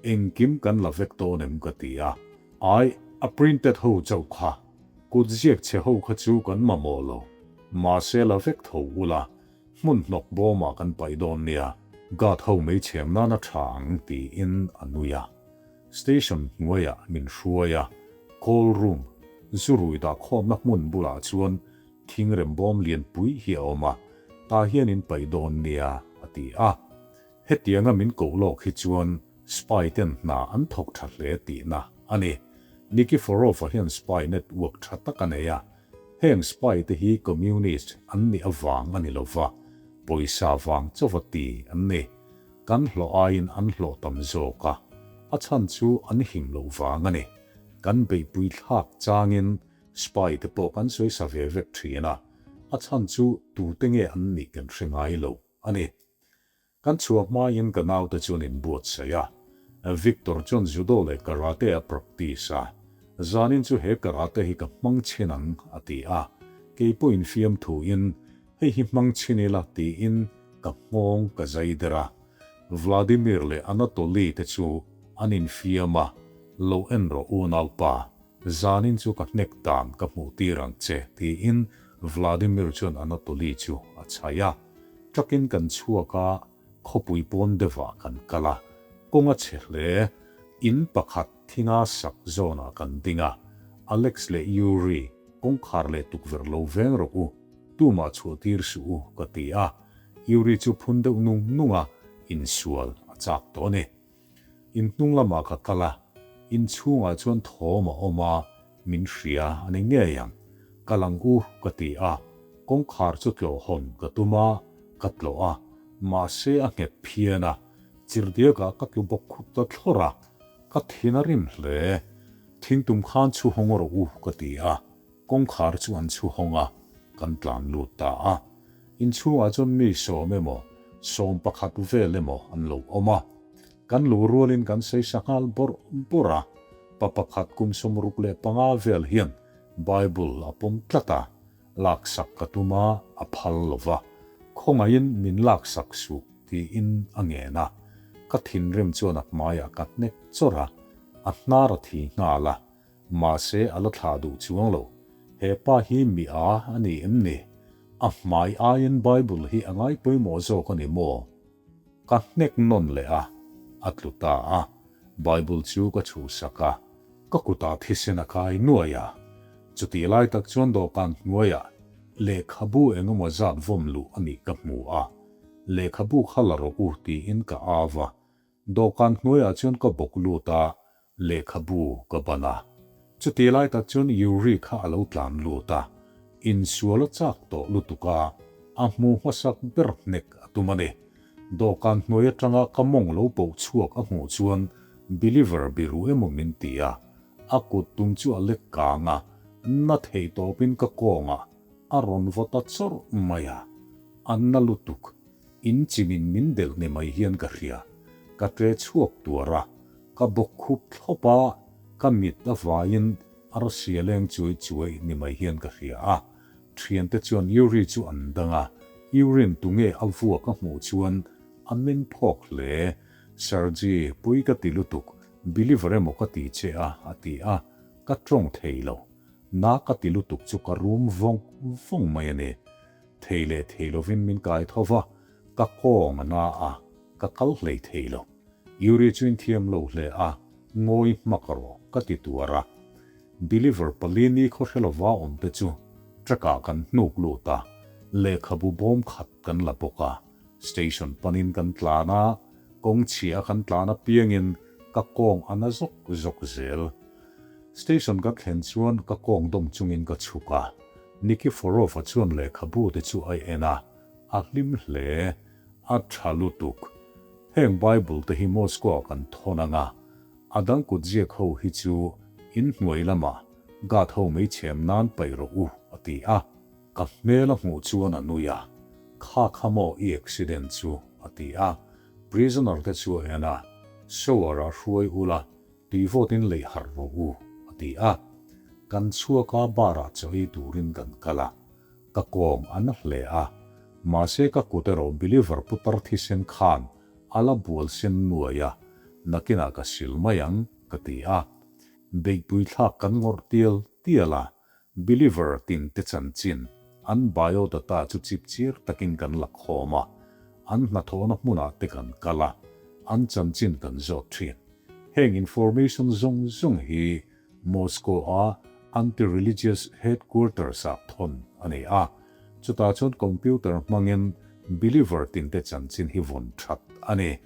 Engkim kan la vek dawn em ka ti a. Ai, a printed ho chauh kha. Kutziak chhe ho kha chu kan mamawh lo. Mahse la vek tho ula, hmun hnawk bawmah kan paih dawn nia, guard ho mei chhem nan a tha ang tiin a nui a. Station hnuaiah min hruai a, call room, zu rui dah khawmna hmun bulah chuan thingrem bawm lianpui hi a awm a, tah hian in paih dawn nia a ti a. Hetianga min koh lawk hi chuan spy ten hna an thawk tha hle tihna a ni. Nikiforov-a hian spy network tha tak a nei a, heng spy te hi communist an nih avang a ni lova, pawisa vang chauha ti an ni. Kan hlawh aiin an hlawh tam zawk a, a chhan chu an him loh vang a ni. Kan beihpui thlak changin spy te pawh kan sawisa ve vek thin a, a chhan chu tute nge an nih kan hre ngai lo a ni. Kan chhuah hmain ka naute chuan inbuatsaih a, Victor chuan judo leh karate a practice a, zanin chu he karate hi ka hmang chhin ang a ti a, kei pawhin fiamthuin hei hi hmang chhin ila tiin ka nghawng ka zai der a, Vladimir leh Anatoly te chu an infiam a, lo en rawh unaupa, zanin chu ka hnek dan ka hmuh tir ang che tiin Vladimir chuan Anatoly chu a chhaih a. Truck-in kan chhuak a, khawpui pawn deuhah kan kal a, kawng a chhe hle. In pakhat thinga sak zawnah kan ding a, Alex leh Yuri, kawngkhar leh tukverh lo veng rawh u, tumah chhuah tir suh u, ka ti a. Yuri chu phun deuh nung nung a, insual a chak tawh a ni. In hnung lamah ka kal a, in chhungah chuan thawm a awm a, min hria a ni ngei ang. Kal ang u ka ti a, kawngkhar chu tlawh hawn ka tum a, ka tlawh a, mahse a nghet phian a, chirhdiakah ka tlu bawk khup ta thlawr a, ka thin a rim hle. Thingtum khan chhu hawng rawh u ka ti a, Kawngkhar chu an chhu hawng a, kan tlan lut ta a. Inchhungah chuan mi sawm emaw, 11 vel emaw an lo awm a. Kan luh rualin kan saisa nghal bawrh bawrh a, pa pakhat kum 65 vel hian Bible a pawm tlat a, laksak ka tum a, a phal lo va. Khawngaihin min laksak suh tiin a ngen a. Ka thinrim chuan a hmaiah ka hnek chawrh a, a hnar a thi nghal a. Mahse a la thlah duh chuang lo. He pa hi mi a a ni em ni? A hmai aiin Bible hi a ngai pawimawh zawk a ni maw? Ka hnek nawn leh a, a tlu ta a. Bible chu ka chhuhsak a, ka kutah thisen a kai nuai a. Chutih lai tak chuan dawhkan hnuaiah lehkhabu eng emaw zat vawm luh a nih ka hmu a. Lehkhabu kha la rawh u tiin ka au a. Dawhkan hnuaiah chuan ka bawk lut a, lehkhabu ka ban a. Chutih lai tak chuan Yuri kha a lo tlan lut a, insual a chak tawh lutuk a, a hmu hmasak ber hnek a tum a ni. Dawhkan hnuai atanga ka mawng lo poh chhuak a hmuh chuan believer biru emaw min ti a, a kut tum chu a lek kang a, na thei tawpin ka kawngah a rawn vaw ta chawrh mai a, a na lutuk. In chimin min delh ni mai hian ka hria. Ka tle chhuak tuar a, ka bawk khup thlawp a, ka mit a vaiin arsia leng chuai chuai ni mai hian ka hria a. Thiante chuan Yuri chu an dang a, Yuri'n tunge a vuak a hmuh chuan a meng phawk hle. Sergei, pui ka ti lutuk, believer emaw ka ti che a, a ti a, ka tawng thei lo. Na ka ti lutuk chu ka rum vawng vawng mai a ni. Thei leh thei lovin min kai tho va, ka kawng a na a, ka kal hlei thei lo. Yuri chu inthiam lo hle a, ngawi hmak rawh ka ti tuar a. Believer pali ni khaw hre lova awm te chu truck ah kan hnuk lut a, lehkhabu bawm khat kan la bawk a. Station panin kan tlan a, kawng chhia kan tlan apiangin ka kawng a na zawk zawk zel. Station kan thlen chuan ka kawng dawm chungin ka chhuk a, Nikiforov-a chuan lehkhabu te chu a en a, a hlim hle, a tha lutuk. Heng Bible te hi Moscow-ah kan thawn ang a, a dang kut ziak ho hi chu in hnuai lamah guard ho mei chhem nan paih rawh u, a ti a. Ka hmel a hmuh chuan a nui a, Kha kha maw i accident chu, a ti a. Prisoner te chu a en a, Shower-ah hruai ula, Tui vawtin lei harh rawh u, a ti a. Kan chhuak a, bar-ah chaw ei turin kan kal a. Ka kawng a na hle a. Mahse ka kut erawh believer putar thisen khan a la bual sen nuai a, nakinah ka sil mai ang, ka ti a. Beihpui thlak kan ngawrh tial tial a, Believer tin te chanchin, an biodata chu chipchir takin kan la khawm a, an hnathawhna hmunah te kan kal a, an chanchin kan zawt thin. Heng information zawng zawng hi Moscow-a Anti-Religious Headquarters-ah thawn a ni a, chutah chuan computer hmangin believer tin te chanchin hi vawn that a ni.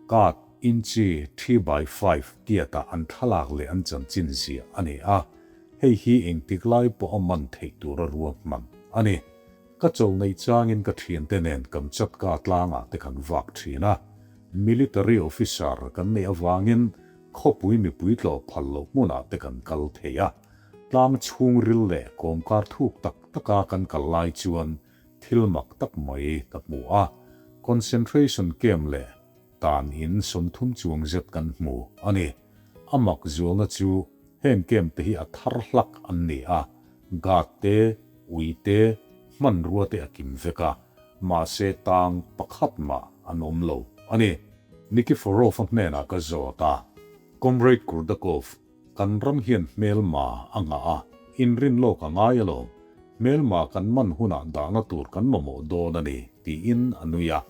Card inchi 3x5 tiatah an thlalak leh an chanchin ziah a ni a. Hei hi engtik lai pawh a man theih tur a ruahman a ni. Ka chawl neih changin ka thiante nen Kamchatka tlangah te kan vak thin a. Military officer kan neih avangin khawpui mipui tlawh phal loh hmunah te kan kal thei a. Tlang chhungril leh kawmkar thuk tak taka kan kal lai chuan thil mak tak mai ka hmu a. Concentration camp leh Tan in 30 chuang zet kan hmu a ni. A mak zualna chu heng camp te hi a thar hlak an ni a, guard te, ui te, hmanrua te a kim vek a, mahse tang pakhat mah an awm lo a ni. Nikiforov-a hnenah ka zawt a, Comrade Kurdakov, kan ram hian hmelma a ngah a, inrin lawk a ngai alawm. Hmelma kan man hunah dahna tur kan mamawh dawn a ni, tiin a nui a.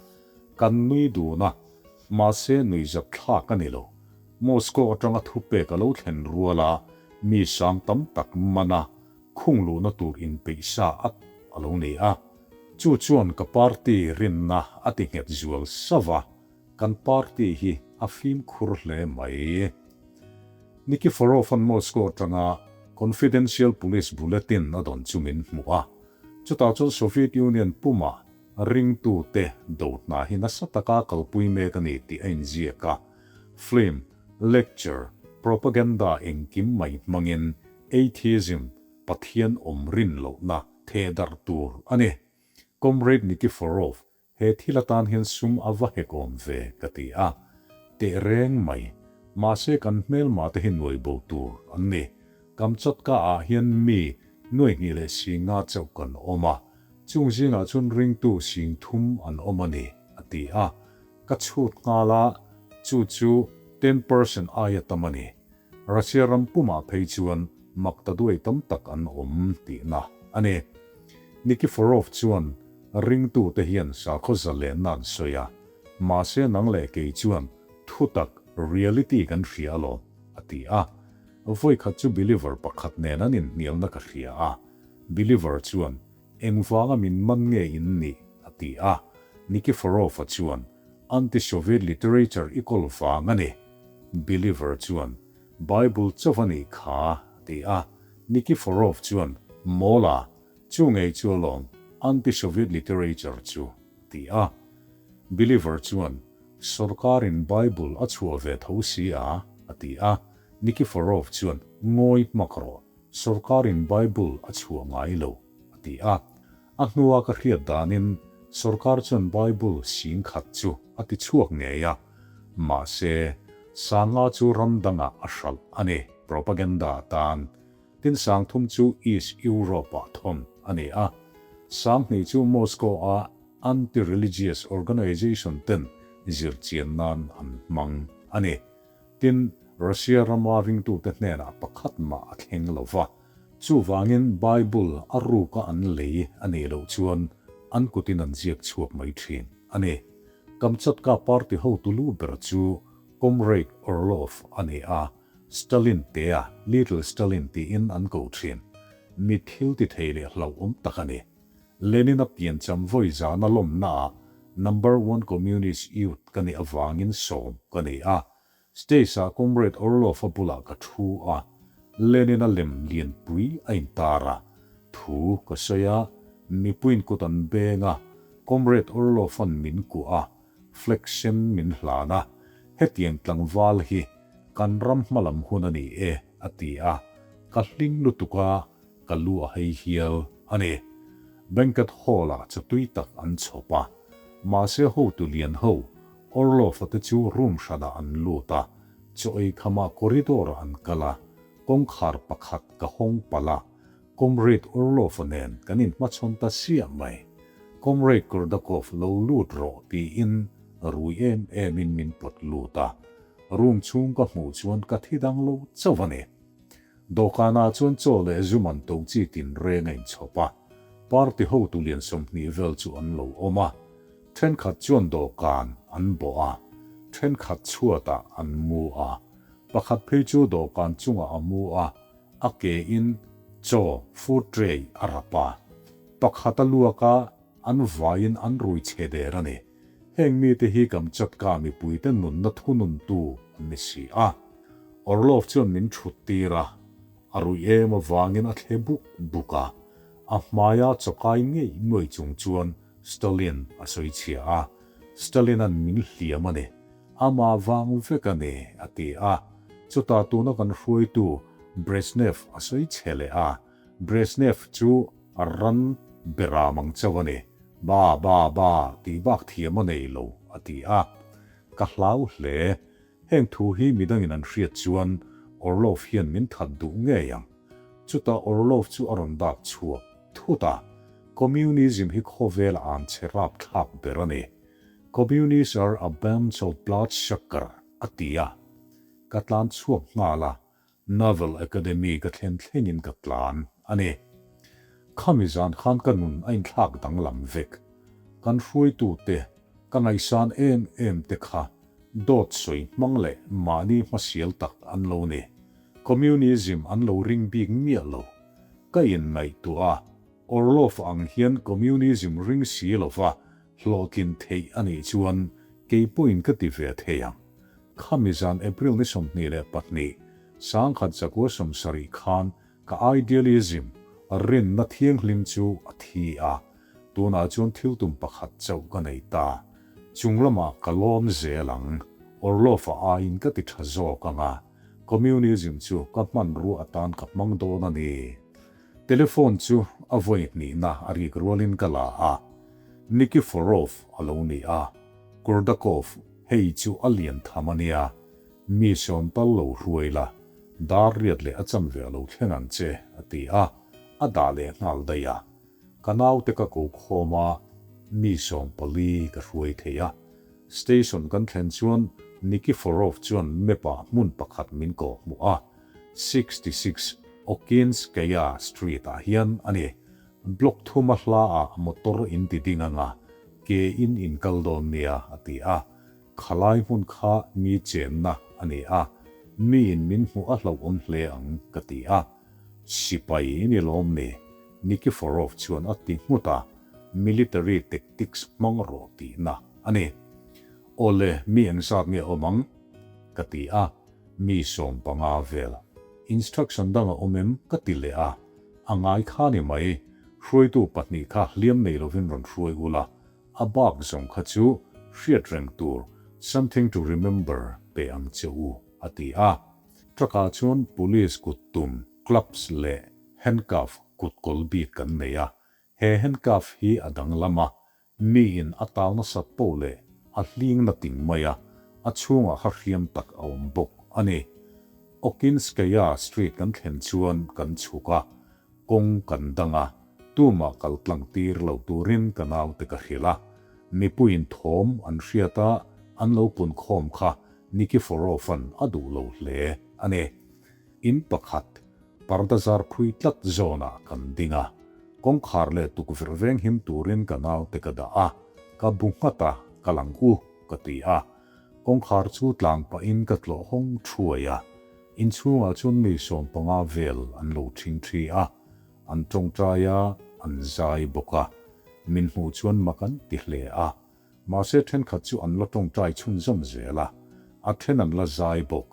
Kan nui dun a, mahse nuihzat thlak a ni lo. Moscow atanga thupek a lo thlen ruala mi sang tam tak mana khung luhna tur inpeih sa at a lo ni a. Chu chuan ka party rinna a ti nghet zual sauh a, kan party hi a fimkhur hle mai. Nikiforov-a'n Moscow atanga Confidential Police Bulletin a dawn chu min hmuh a, chutah chuan Soviet Union pumah ringtute do hna hi nasa taka kalpui mek a ni tih a inziak a. Film, lecture, propaganda engkim mai hmangin atheism, Pathian awm rin lohna, thehdarh tur a ni. Comrade Nikiforov, he thil atan hian sum a va hek awm ve, ka ti a. Teh reng mai. Mahse kan hmelma te hi nuai bo tur an ni. Kamchatka ah hian mi nuai hnih leh singa chauh kan awm a. Chung zingah chuan ringtu sing thum an awm a ni, a ti a. Ka chhut nghal a, chu chu 10% aia tam a ni. Russia ram pumah phei chuan mak ta duai tam tak an awm tihna a ni. Nikiforov chuan ringtute hian sakhaw zalenna an sawi a, mahse nang leh kei chuan thutak, reality, kan hria alawm, a ti a. Vawikhat chu believer pakhat nen an inhnialna ka hria a, believer chuan Engvanga min man nge in nih? a ti a. Nikiforov-a chuan, Anti-Soviet literature i kawl vang a ni. Believer chuan, Bible chauh a nih kha, a ti a. Nikiforov chuan, Mawla, chu ngei chu alawm, anti-Soviet literature chu, a ti a. Believer chuan, Sawrkarin Bible a chhuah ve tho si a, a ti a. Nikiforov chuan, Ngawi hmak rawh, Sawrkarin Bible a chhuah ngai lo, a ti a. A hnua ka hriat danin sawrkar chuan Bible sing khat chu a ti chhuak ngei a. Mahse, sanga chu ram dangah a hralh a ni, propaganda atan. Tin sang thum chu East Europe-ah thawn a ni a. Sang hnih chu Moscow-a anti-religious organization ten zirchian nan an hmang a ni. Tin, Russia rama ringtute hnenah pakhat mah a thleng lo va, chuvangin Bible a ruka an lei a nih loh chuan an kutin an ziak chhuak mai thin a ni. Kamchatka party hotu lu ber chu Comrade Orlov a ni a, Stalin tea Little Stalin tiin an ko thin. Mi thil ti thei leh hlauhawm tak a ni. Lenin-a piancham vawi zana lawmnaah Number One Communist Youth ka nih avangin sawm ka ni a. Stage-ah Comrade Orlov-a bulah ka thu a, Lenin-a lem lianpui a intar a. Thu ka sawi a, mipuiin kut an beng a, Comrade Orlov-a'n min kuah a, flag sen min hlan a, hetiang tlangval hi kan ram hmalam hun a ni e, a ti a. Ka hling lutuk a, Ka lu a hei hial a ni. Banquet hall-ah chawtui tak an chhawp a. Mahse hotu lian ho, Orlov-a te chu room hranah an lut a, chaw ei khamah corridor-ah an kal a, kawngkhar pakhat ka hawng palh a, Comrade Orlov-a nen kan inhmachhawn ta siah mai. Comrade Kurdakov lo lut rawh tiin rui em emin min pawt lut a. Room chhung ka hmuh chuan ka thi dang lo chauh a ni. Dawhkanah chuan chaw leh zu man to chi tinreng a inchhawp a, party hotu lian 20 vel chu an lo awm a. Thenkhat chuan dawhkan an bawh a, thenkhat chhuatah an mu a. Pakhat phei chu dawhkan chungah a mu a, a ke in chaw, food tray, a rap a. Pakhat a luak a, an vaiin an rui chhe der a ni. Heng mite hi Kamchatka mipuite nunna thununtu an ni si a. Orlov chuan min thut tir a, a ruih em avangin a thle buk buk a. A hmaia chawkai ngei nuai chung chuan Stalin a sawi chhia a, Stalin-a'n min hliam a ni, amah vang vek a ni, a ti a. Chutah tuna kan hruaitu Brezhnev a sawi chhe leh a, Brezhnev chu A ran beram ang chauh a ni. Ba, ba, ba, tih bak thiam a nei lo, a ti a. Ka hlau hle. Heng thu hi midangin an hriat chuan Orlov hian min that duh ngei ang. Chutah Orlov chu a rawn dak chhuak thut a. Communism hi khawvela an che rapthlak ber a ni. Communists are a bunch of bloodsucker, a ti a. Ka tlan chhuak nghal a, Naval Academy ka thlen thlengin ka tlan a ni. Khami zan khan ka nun a inthlak danglam vek. Kan hruaitute, ka ngaihsan em em te kha dawt sawi hmang leh mahni hmasial tak an lo ni. Communism an lo ring bik miah lo. Ka inngaihtuah a, Orlov ang hian Communism ring si lova hlawhtlin theih a nih chuan kei pawhin ka ti ve thei ang. Khami zan April ni 22, 1970 khan Ka idealism, rinna thianghlim chu a thi a, tunah chuan thil tum pakhat chauh ka nei ta. Chung lamah ka lawm zel ang, Orlov-a aiin ka ti tha zawk ang a, communism chu ka hmanrua atan ka hmang dawn a ni. Telephone chu a vawi hnihna a rik rualin ka la a, Nikiforov a lo ni a, Kurdakov, hei chu a lian tham a nia, Mi sawm tal lo hruai la, dar riat leh a chan ve a lo thleng ang che, a ti a, a dah leh nghal daih a. Ka naute ka ko khawm a, mi 14 ka hruai thei a. Station kan thlen chuan Nikiforov chuan map-ah hmun pakhat min kawh hmuh a, 66 Okinskaya Street-ah hian a ni. Block thuma hlaah motor in ti ding anga, ke in in kal dawn nia, a ti a. Khalai hmun kha mi chenna a ni a, miin min hmuh a hlauhawm hle ang ka ti a. Sipai i ni lawm ni? Nikiforov chuan a ti nghut a, military tactics hmang rawh tihna a ni. Awle, mi engzat nge awm ang? ka ti a, mi 15 vel. Instruction dang a awm em? ka ti leh a, a ngai kha ni mai, hruaitu pahnih kha hliam nei lovin rawn hruai ula, A bak zawng kha chu hriat reng tur, something to remember, pe ang che u, a ti a. Truck-ah chuan police kut tum, clubs leh handcuff kut kawl bik kan nei a. He handcuff hi a danglam a, miin a tal nasat poh leh a hling na ting mai a, a chhungah kha hriam tak a awm bawk a ni. Okinskaya Street kan thlen chuan kan chhuk a, Kawng kan dang a, tumah kal tlang tir lo turin ka naute ka hrilh a. Mipuiin thawm an hriat a, an lo pun khawm kha Nikiforov-a'n a duh lo hle a ni. In pakhat, parda zar phui tlat zawnah kan ding a. Kawngkhar leh tukverh veng him turin ka naute ka dah a, ka bu nghat a, kal ang u, ka ti a. Kawngkhar chu tlang pahin ka tlawh hawng thuai a. Inchhungah chuan mi 15 vel an lo ṭhingṭhi a, an ṭawngṭai a, an zai bawk a. Min hmuh chuan mak an ti hle a. Mahse ṭhenkhat chu an la ṭawngṭai chhunzawm zel a, a ṭhen an la zai bawk.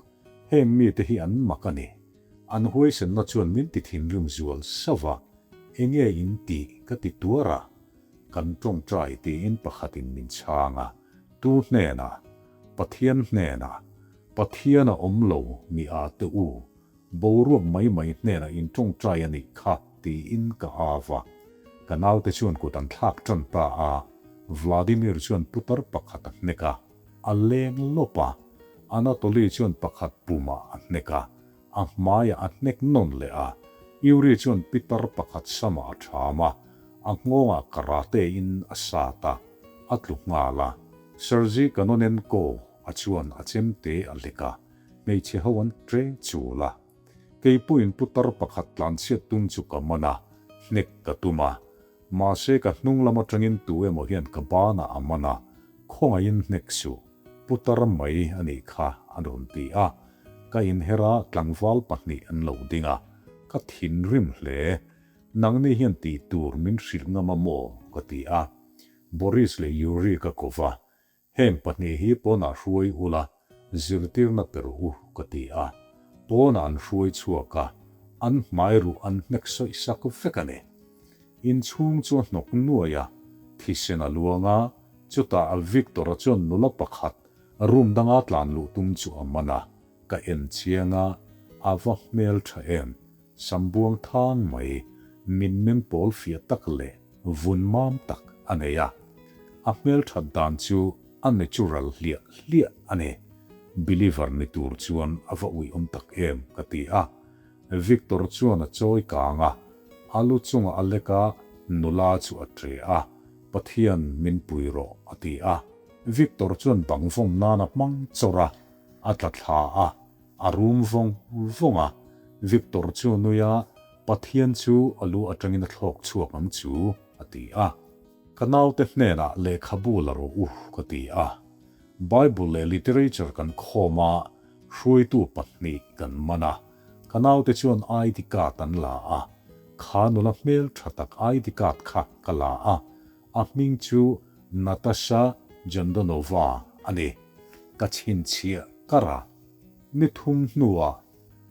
Heng mite hi an mak a ni. An huaisenna chuan min ti thinrim zual sauh a, Enge in tih ka ti tuar a. Kan ṭawngṭai tiin pakhatin min chhang a, Tu hnenah? Pathian hnenah. Pathian a awm lo ni a te u, boruak mai mai hnenah in tawngtai a nih kha tiin ka av a. Ka naute chuan kut an thlak tan ta a, Vladimir chuan putar pakhat a hnek a, a leng lawp a. Anatoly chuan pakhat pumah a hnek a, a hmaiah a hnek nawn leh a. Yuri chuan pitar pakhat samah a ṭham a, a nghawngah karate in a sat a, a tlu nghal a. Sergei Kononenko A chuan a chemte a lek a, hmeichhe ho an ṭeng chul a. Kei pawhin putar pakhat tlanchhiat tum chu ka man a, hnek ka tum a. Mahse ka hnung lam aṭangin tu emaw hian ka banah a man a, khawngaihin hnek suh, putar mai a nih kha a rawn ti a. Ka inher a, tlangval pahnih an lo ding a, ka thinrim hle. Nangni hian tih tur min hrilh ngam a maw? ka ti a. Boris leh Yuri ka ko va, Heng pahnih hi pawnah hruai ula, zirtirna pe rawh u, ka ti a. Pawnah an hruai chhuak a, an hmai ruh an hnek sawih sak vek a ni. Inchhung chu a hnawk nuai a, thisen a luang a, chutah Victor-a chuan nula pakhat room danga tlan luh tum chu a man a, ka en chiang a, a va hmel tha em, Sambuang thang mai, min meng pawl fiah tak leh vun mam tak a nei a. A hmelthat dan chu a natural hliah hliah a ni. Believer ni tur chuan a va uiawm tak em ka ti a. Victor chuan a chawi kang a, a lu chungah a lek a, nula chu a ṭe a, Pathian min pui rawh a ti a. Victor chuan bang vawm nan a hmang chawrh a, a tla thla a. A rum vawng vawng a, Victor chu nui a, Pathian chu a lu atangin a thlawk chhuak ang chu, a ti a. Ka naute hnenah lehkhabu la rawh u, ka ti a. Bible leh literature kan khawm a, hruaitu pahnih kan man a. Ka naute chuan ID card an la a. Kha nula hmeltha tak ID card kha ka la a, a hming chu Natasha Jandonova a ni. Ka chhinchhiah kar a. Ni thum hnuah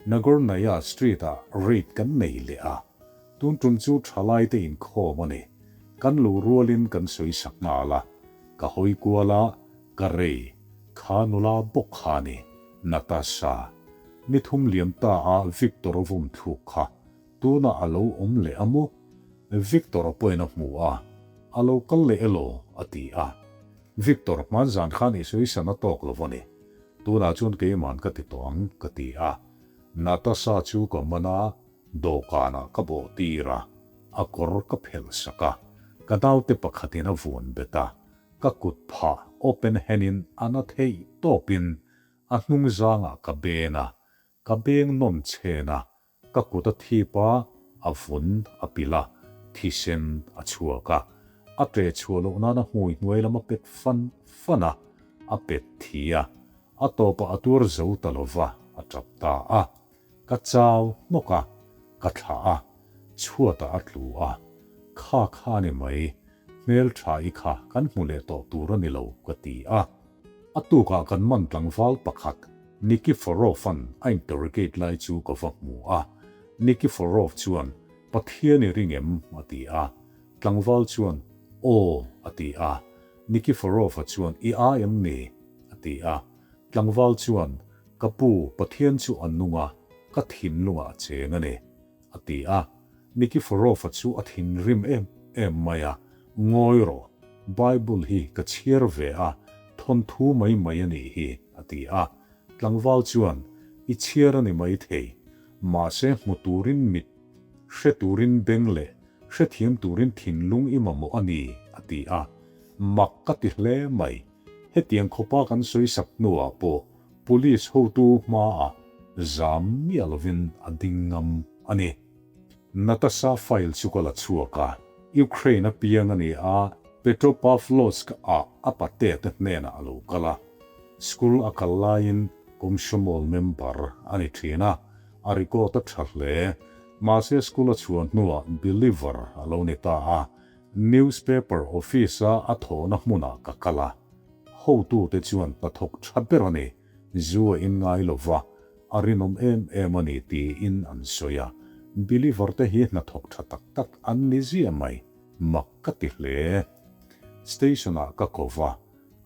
Nagornaya Street-ah raid kan nei leh a, tun tum chu thalaite inkhawm a ni. Kan luh rualin kan sawi sak nghal a, ka hawi kual a, ka rei, kha nula bawk kha a ni, Natasha. Ni thum liam ta a Victor a vawm thluk kha, tunah a lo awm leh a maw? Victor a pawhin a hmu a, a lo kal leh elaw? a ti a. Victor, hmanzan khan i sawi san a tawk lo a ni. Tunah chuan keiman ka ti tawh ang, ka ti a. Natasha chu ka man a, dawhkanah ka bawh tir a, a kawr ka phelh sak a. Ka naute pakhatin a vuan bet a, ka kut phah open hand in a na theih tawpin a hnung zangah ka beng a, ka beng nawn chhen a, Ka kut a thip a, a vun a pilh a, thisen a chhuak a. A ṭe chhuah loh nan a hmui hnuai lam a pet fan fan a, a pet thi a. A tawpah a tuar zo ta lo va, a ṭap ta a. Ka chau hnawk a, ka thlah a, chhuatah a tlu a. Kha kha a ni mai, hmelṭha i kha kan hmu leh tawh tur a ni lo, ka ti a. A tukah kan man tlangval pakhat Nikiforov-a'n a interrogate lai chu ka va hmu a. Nikiforov chuan, Pathian i ring em? a ti a. Tlangval chuan, Aw, a ti a. Nikiforov-a chuan, I aa em ni? a ti a. Tlangval chuan, Ka pu, Pathian chu a nung a, ka thinlungah a cheng a ni, a ti a. Nikiforov-a chu a thinrim em em mai a, Ngawi rawh, Bible hi ka chhiar ve a, thawnthu mai mai a nih hi, a ti a. Tlangval chuan, I chhiar a ni mai thei, mahse hmu turin mit, hre turin beng leh hrethiam turin thinlung i mamawh a ni, a ti a. Mak ka ti hle mai. Hetiang khawpa kan sawi sak hnuah pawh Police hotu hmaah zam miah lovin a ding ngam a ni. Natasha file chu ka la chhuak a, Ukraine a piang a ni a, Petropavlovsk ah a pate te hnenah a lo kal a. School a kal laiin Komsomol member a ni thin a, a record a tha hle. Mahse school a chhuah hnuah believer a lo ni ta a, newspaper office a a thawhna hmunah ka kal a. Hotute chuan hnathawk tha ber a ni, zu a in ngai lo va, A rinawm em em a ni tiin an sawi a, believer te hi hnathawk tha tak tak an ni ziah mai, mak ka ti hle. Station ah ka ko va,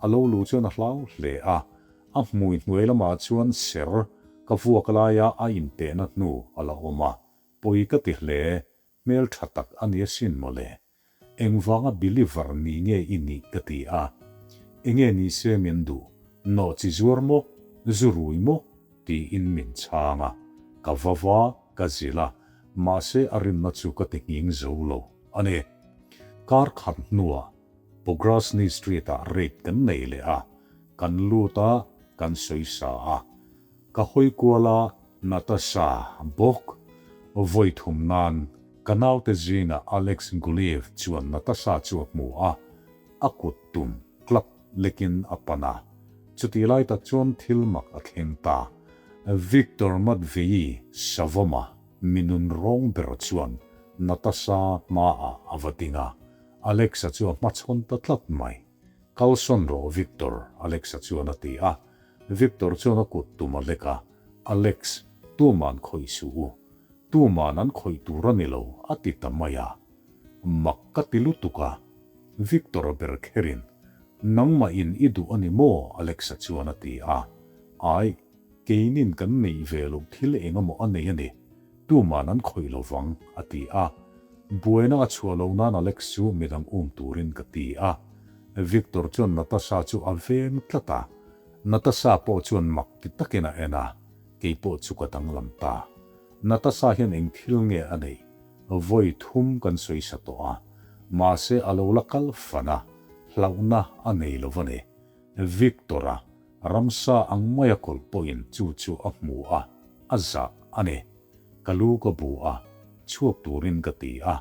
a lo luh chuan a hlau hle a, a hmui hnuai lamah chuan ser ka vuak laia a intehna hnu a la awm a, pawi ka ti hle, Hmel tha tak a ni asin mawle. Engvanga believer ni nge i nih ka ti a. Enge ni se min duh, nawh chi zuar maw, zu rui maw? tiin min chhang a. Ka va va, ka zilh a, mahse a rinna chu ka ti nghing zo lo a ni. Kar khat hnuah Pograsny Street-ah raid kan nei leh a, kan lut a, kan sawi sa a. Ka hawi kual a, Natasha bawk vawi thum nan ka naute zinga Alex Guliev chuan Natasha chu a hmu a, a kut tum club lekin a pan a. Chutih lai tak chuan thil mak a thleng ta. Viktor Matveyi Savoma mi nun rawng ber chuan Natasha hmaah a va ding a, Alex-a chu a hmachhawn ta tlat mai. Kalsawn rawh Victor, Alex-a chuan a ti a. Victor chuan a kut tum a lek a, Alex, tuman khawih suh u. Tuman an khawih tur a ni lo, a ti ta mai a. Mak ka ti lutuk a. Victor-a ber kherin, Nangmah in i duh a ni maw? Alex-a chuan a ti a. Aih, keinin kan neih ve loh thil eng emaw a nei a ni. Tuman an khawih lo vang, a ti a. Buaina a chhuah loh nan Alex chu midang um turin ka ti a. Victor chuan Natasha chu a veng tlat a. Natasha pawh chuan mak ti takin a en a, kei pawh chu ka danglam ta. Natasha hian eng thil nge a neih? Vawi thum kan sawi sa tawh a. Mahse a lo la kal fan a, hlauhna a nei lo va ni. Victor-a ramsa ang maia kawlh pawhin chu chu a hmu a, a zah a ni. Ka lu ka bu a. Chhuak turin ka ti a,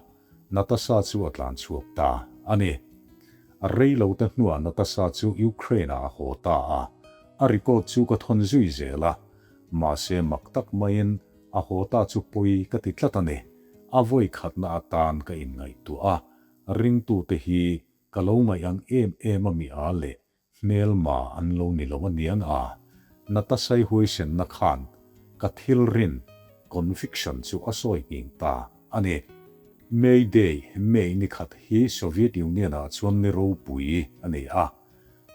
Natasha chu a tlan chhuak ta a ni. A rei lo te hnuah Natasha chu Ukraine-ah a haw ta a, a record chu ka thawn zui zel a. Mahse mak tak maiin a haw ta chu pawi ka ti tlat a ni. A vawi khatna atan ka inngaihtuah a, ringtute hi ka lo ngaih ang em em a mi a leh Hmelma an lo ni lo aniang a, Natasai huaisenna khan ka thil rin, conviction, chu a sawi nghing ta a ni. May Day, May ni khat hi Soviet Union-ah chuan ni ropui a ni a,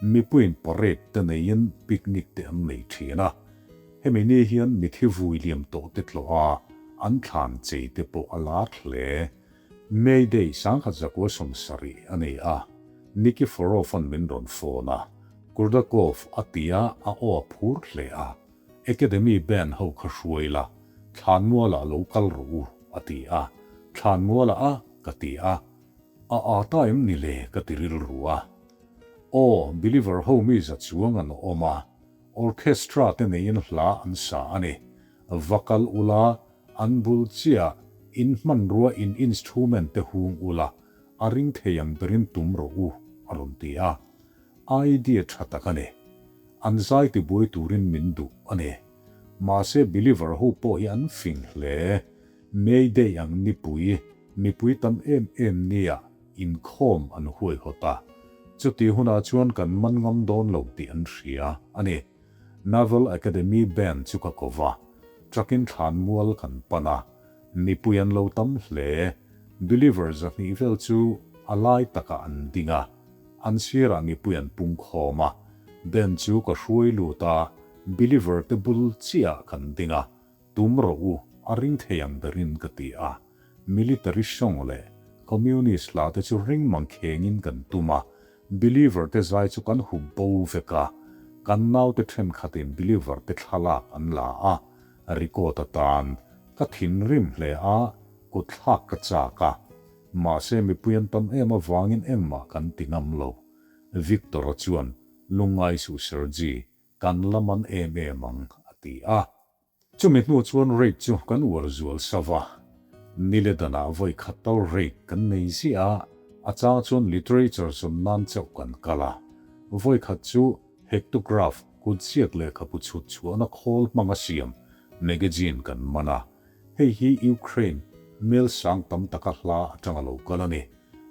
mipuiin parade te neiin picnic te an nei thin a. Hemi ni hian mithi vui liam tawh te tlawh a, an thlan chei te pawh a lar hle. May Day 1970 a ni a, Nikiforov-a'n min rawn phone a, Kurdakov a ti a, a aw a phur hle a. Academy band ho kha hruai la, Thlanmualah lo kal rawh u, a ti a. Thlanmualah a? ka ti a. A â ta em ni le? ka ti rilru a. Aw, believer ho mi za chuang an awm a, orchestra te neiin hla an sa a ni. Va kal ula, An bul chiah, in hmanrua in instrument te hung ula, a ring thei ang berin tum rawh u, a rawn ti a. Idea tha tak a ni. An zai tibuai turin min duh a ni. Mahse believer ho pawh hi an fing hle. May Day ang nipui, mipui tam em em nia inkhawm an huaihawt a. Chutih hunah chuan kan man ngam dawn lo tih an hria a ni. Naval Academy Band chu ka ko va, truck-in thlanmual kan pan a, mipui an lo tam hle. Believer 200 vel chu a lai takah an ding a, an sirah mipui an pung khawm a. Band chu ka hruai lut a, Believer te bul chiah kan ding a, Tum rawh u, a ring thei ang berin ka ti a. Military song leh Communist hla te chu ring mang khengin kan tum a, Believer te zai chu kan hup bo vek a, kan naute thenkhatin Believer te thlalak an la a, record atan ka thinrim hle a, kut thlak ka chak a. Mahse mipui an tam em avangin engmah kan ti ngam lo. Victor-a chuan, Lungngai suh Sergi, Kan la man em em ang, a ti a. Chumi hnu chuan rate chu kan uar zual sa va. Nile danah vawi khat tal rate kan nei ziah a, a chang chuan literature zawn nan chauh kan kal a. Vawi khat chu hectograph, kutziak lehkhabu chhut chhuahna khawl hmanga siam magazine kan man a. Hei hi Ukraine mel sang tam taka hla atanga lo kal a ni.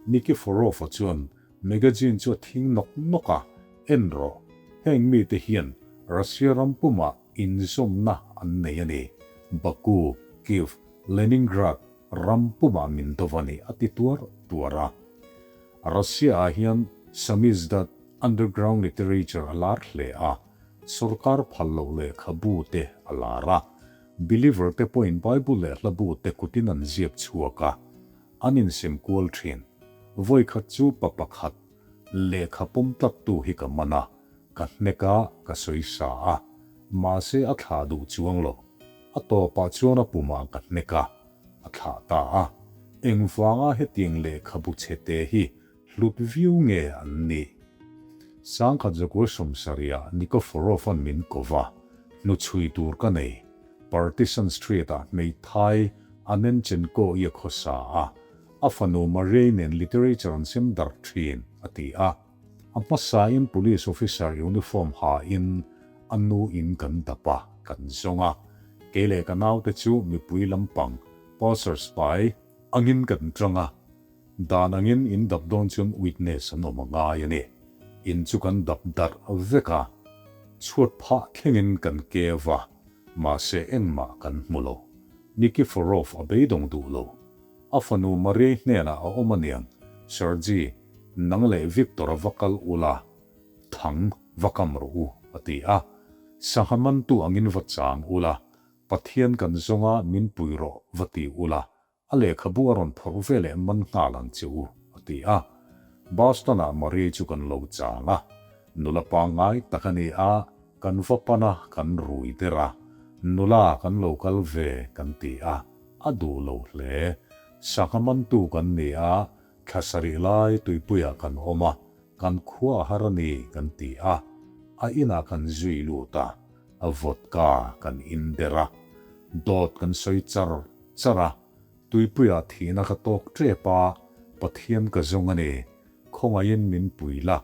Nikiforov-a chuan Magazine chu a thing nawk nawk a, En rawh, heng mite hian Russia ram pumah inzawmna an nei a ni. Baku, Kyiv, Leningrad ram pumah min do a ni, a ti tuar tuar a. Russia-ah hian Samizdat, underground literature, a lar hle a, sorkar phal loh lehkhabu te a lar a. Believer te pawhin Bible leh hlabu te kutin an ziak chhuak a, an insem kual thin. Vawi khat chu pa pakhat lehkha pawm tlattu hi ka man a, ka hnek a, ka sawi sa a. Mahse a thlah duh chuang lo. A tawpah chuan a pumah ka hnek a, a thlah ta a. Engvanga hetiang lehkhabu chhete hi hlut viau nge an nih? 1970ah Nikoforov-a'n min ko va, hnuchhui tur ka nei. Partisan Street-ah hmeithai Anenchenko-i a khawsa a, a fanu Mariei nen literature an sem darh thin, a ti a. A hmasain police officer uniform hain a nu in kan dap a, kan zawng a. Kei leh ka naute chu mipui lampang, passers by, angin kan tang a. Dan angin in dap dawn chuan witness an awm a ngai a ni. In chu kan dap darh vek a, chhuat phah thlengin kan keu a, mahse engmah kan hmu lo. Nikiforov a beidawng duh lo. A fanu Mariei hnenah a awm aniang, Sergei, nang leh Victor-a va kal ula, thang va kam rawh u, a ti a. Sangha mantu angin va chang ula, Pathian kan zawnga min pui rawh va ti ula, a lehkhabu a rawn phawrh ve leh man nghal ang che u, a ti a. Boston-ah Mariei chu kan lo chang a. Nula pangngai tak a ni a, kan va pan a, kan rui der a. Nula kan lo kal ve, kan ti a. A duh lo hle. Sangha mantu kan ni a, thla sarih lai tuipuiah kan awm a, kan khua a har a ni kan ti a. A inah kan zui lut a, vodka kan in der a, dawt kan sawi char char a. Tuipuiah thihna ka tawk tep a, Pathian ka zawng a ni. Khawngaihin min pui la,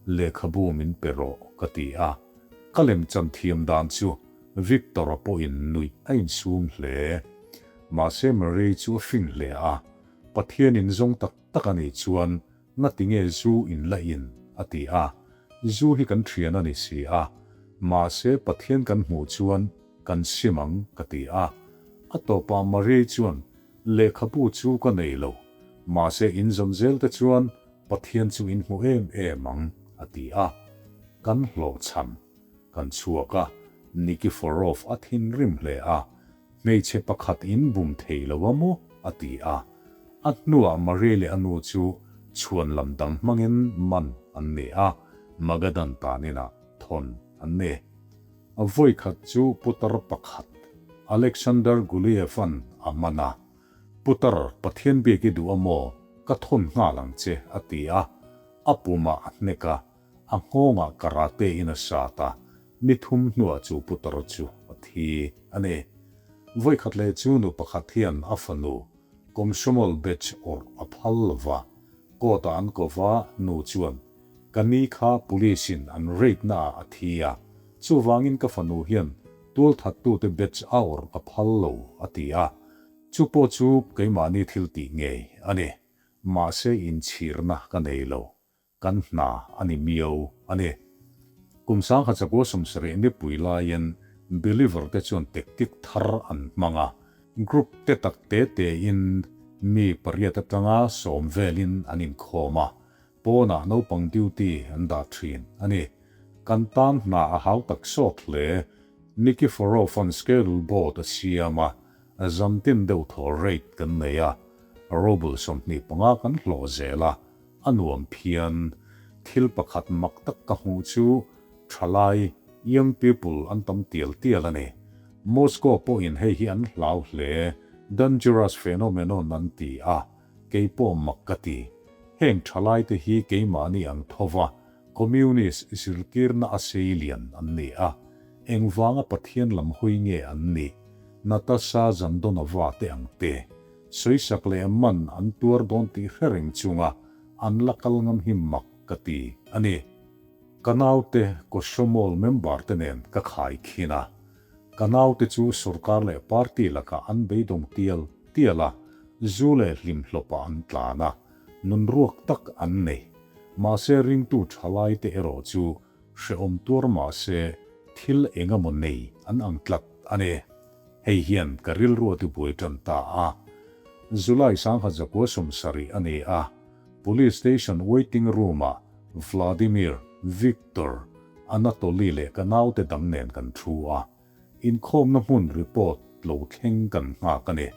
lehkhabu min pe rawh, ka ti a. Ka lemchan thiam dan chu Victor-a pawhin nuih a insum hle. Mahse Marie chu a fing hle a, Pathian in zawng tak tak a nih chuan ngati nge zu in la in? a ti a. Zu hi kan thian a ni si a, mahse Pathian kan hmuh chuan kan sim ang ka ti a. A tawpah Marie chuan lehkhabu chu ka nei lo, mahse in zawn zel te chuan Pathian chu in hmu em em ang a ti a. Kan hlawhchham. Kan chhuak a, Nikiforov a thinrim hle a, Hmeichhe pakhat in bum thei lo a maw? a ti a. A hnuah Marie leh a nu chu chhuan lam dang hmangin man an ni a, Magadan tan inah thawn an ni. A vawi khat chu putar pakhat, Alexander Guliev-a'n a man a. Putar, Pathian biak i duh a maw? Ka thawn nghal ang che, a ti a. A pumah a hnek a, a nghawngah karate in a sat a, ni thum hnuah chu putar chu a thi a ni. Vawikhat leh chu nu pakhat hian a fanu Komsomol batch awrh a phal lo va, court ah an ko va, nu chuan, Ka ni kha police in an rape na ah a thi a, chuvangin ka fanu hian tualthattute batch a awrh ka phal lo, a ti a. Chu pawh chu keimahni thil tih ngei a ni. Mahse inchhirna ka nei lo. Kan hna a ni miau a ni. Kum 1970 nipui laiin Believer te chuan tactic thar an hmang a, group te tak te te in mi pariat atanga sawm velin an inkhawm a, pawnah naupang duty an dah thin a ni. Kan tan hna a hau tak sawt hle. Nikiforov-a'n schedule board a siam a, zantin deuh thaw rate kan nei a, rouble 25 kan hlawh zel a, A nuam phian. Thil pakhat mak tak ka hmuh chu thalai, young people, an tam tial tial a ni. Moscow pawhin hei hi an hlau hle, dangerous phenomenon an ti a, kei pawh mak ka ti. Heng thalai te hi keimahni ang thova communist zirtirna a sei lian an ni a, engvanga Pathian lam hawi nge an nih? Natasha Zandonova te ang te. Sawisak leh man an tuar dawn tih hre reng chunga an la kal ngam hi mak ka ti a ni. Ka naute Kosomol member te nen ka khai khin a. Ka naute chu sorkar leh party lakah an beidawng tial tial a, zu leh hlimhlawpah an tlan a, nunruak tak an nei. Mahse ringtu thalai te erawh chu hrehawm tuar mahse thil eng emaw nei an ang tlat a ni. Hei hian ka rilru a tibuai tan ta a. July 1970 a ni a, Police Station waiting room-ah Vladimir, Victor, Anatoly leh ka naute dang nen kan thu a. Inkhawmna hmun report lo thleng kan nghak a ni.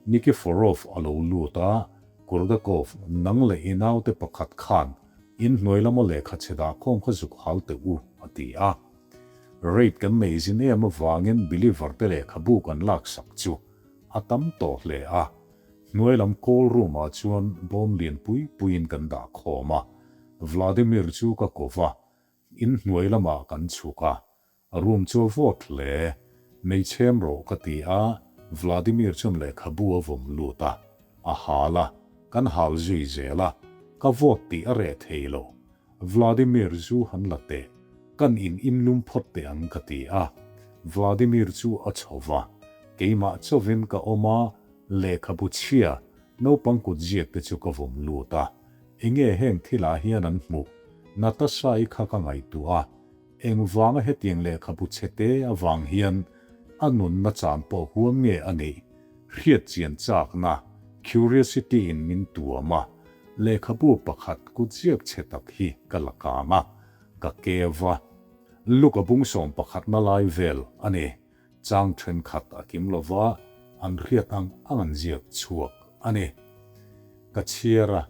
Nikiforov a lo lut a, Kurdakov, nang leh i naute pakhat khan inhnuai lama lehkha chhe dahkhawm kha zuk hal teh u, a ti a. Rate kan nei zin em avangin believer te lehkhabu kan laksak chu a tam tawh hle a, hnuai lam call room ah chuan bawm lian pui puiin kan dah khawm a, Vladimir chu ka ko va, in hnuai lamah kan chhuk a, room chu a vawt hle, nei chhem rawh ka ti a, Vladimir chuan lehkhabu a vawm lut a, a hal a, kan hal zui zel a, ka vawt tih a reh thei lo, Vladimir zu han la teh, kan in inlum phawt teh ang ka ti a. Vladimir chu a chho va, keimah chauhin ka awm a, lehkhabu chhia, naupang kut ziak te chu ka vawm lut a. Enge heng thilah hian an hmuh? Natasha-i kha ka ngaihtuah a, engvanga hetiang lehkhabu chhe te avang hian a nunna chan pawh huam nge a nih? Hriat chian chakna, curiosity, in min tuam a, lehkhabu pakhat kut ziak chhe tak hi ka la kang a, ka keu a. Luka bung sawm pakhatna lai vel a ni. Chang thenkhat a kim lo va, an hriat ang ang an ziak chhuak a ni. Ka chhiar a,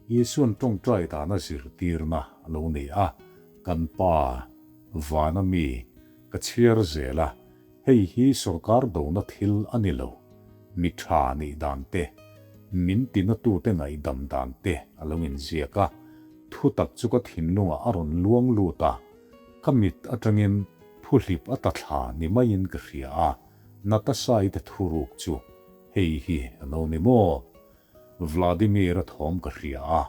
Isuan tawngtai dana zirtirna a lo ni a, kan Pa, vana mi, ka chhiar zel a, Hei hi sorkar dona thil a ni lo, mi tha nih dan te, min tinatute ngaihdam dan te a lo inziak a, thutak chu ka thinlungah a rawn luang lut a, ka mit atangin phuhlip a ta thla ni maiin ka hria a, Natasha-i te thuruk chu. Hei hi a lo ni maw? Vladimir-a thawm ka hria a,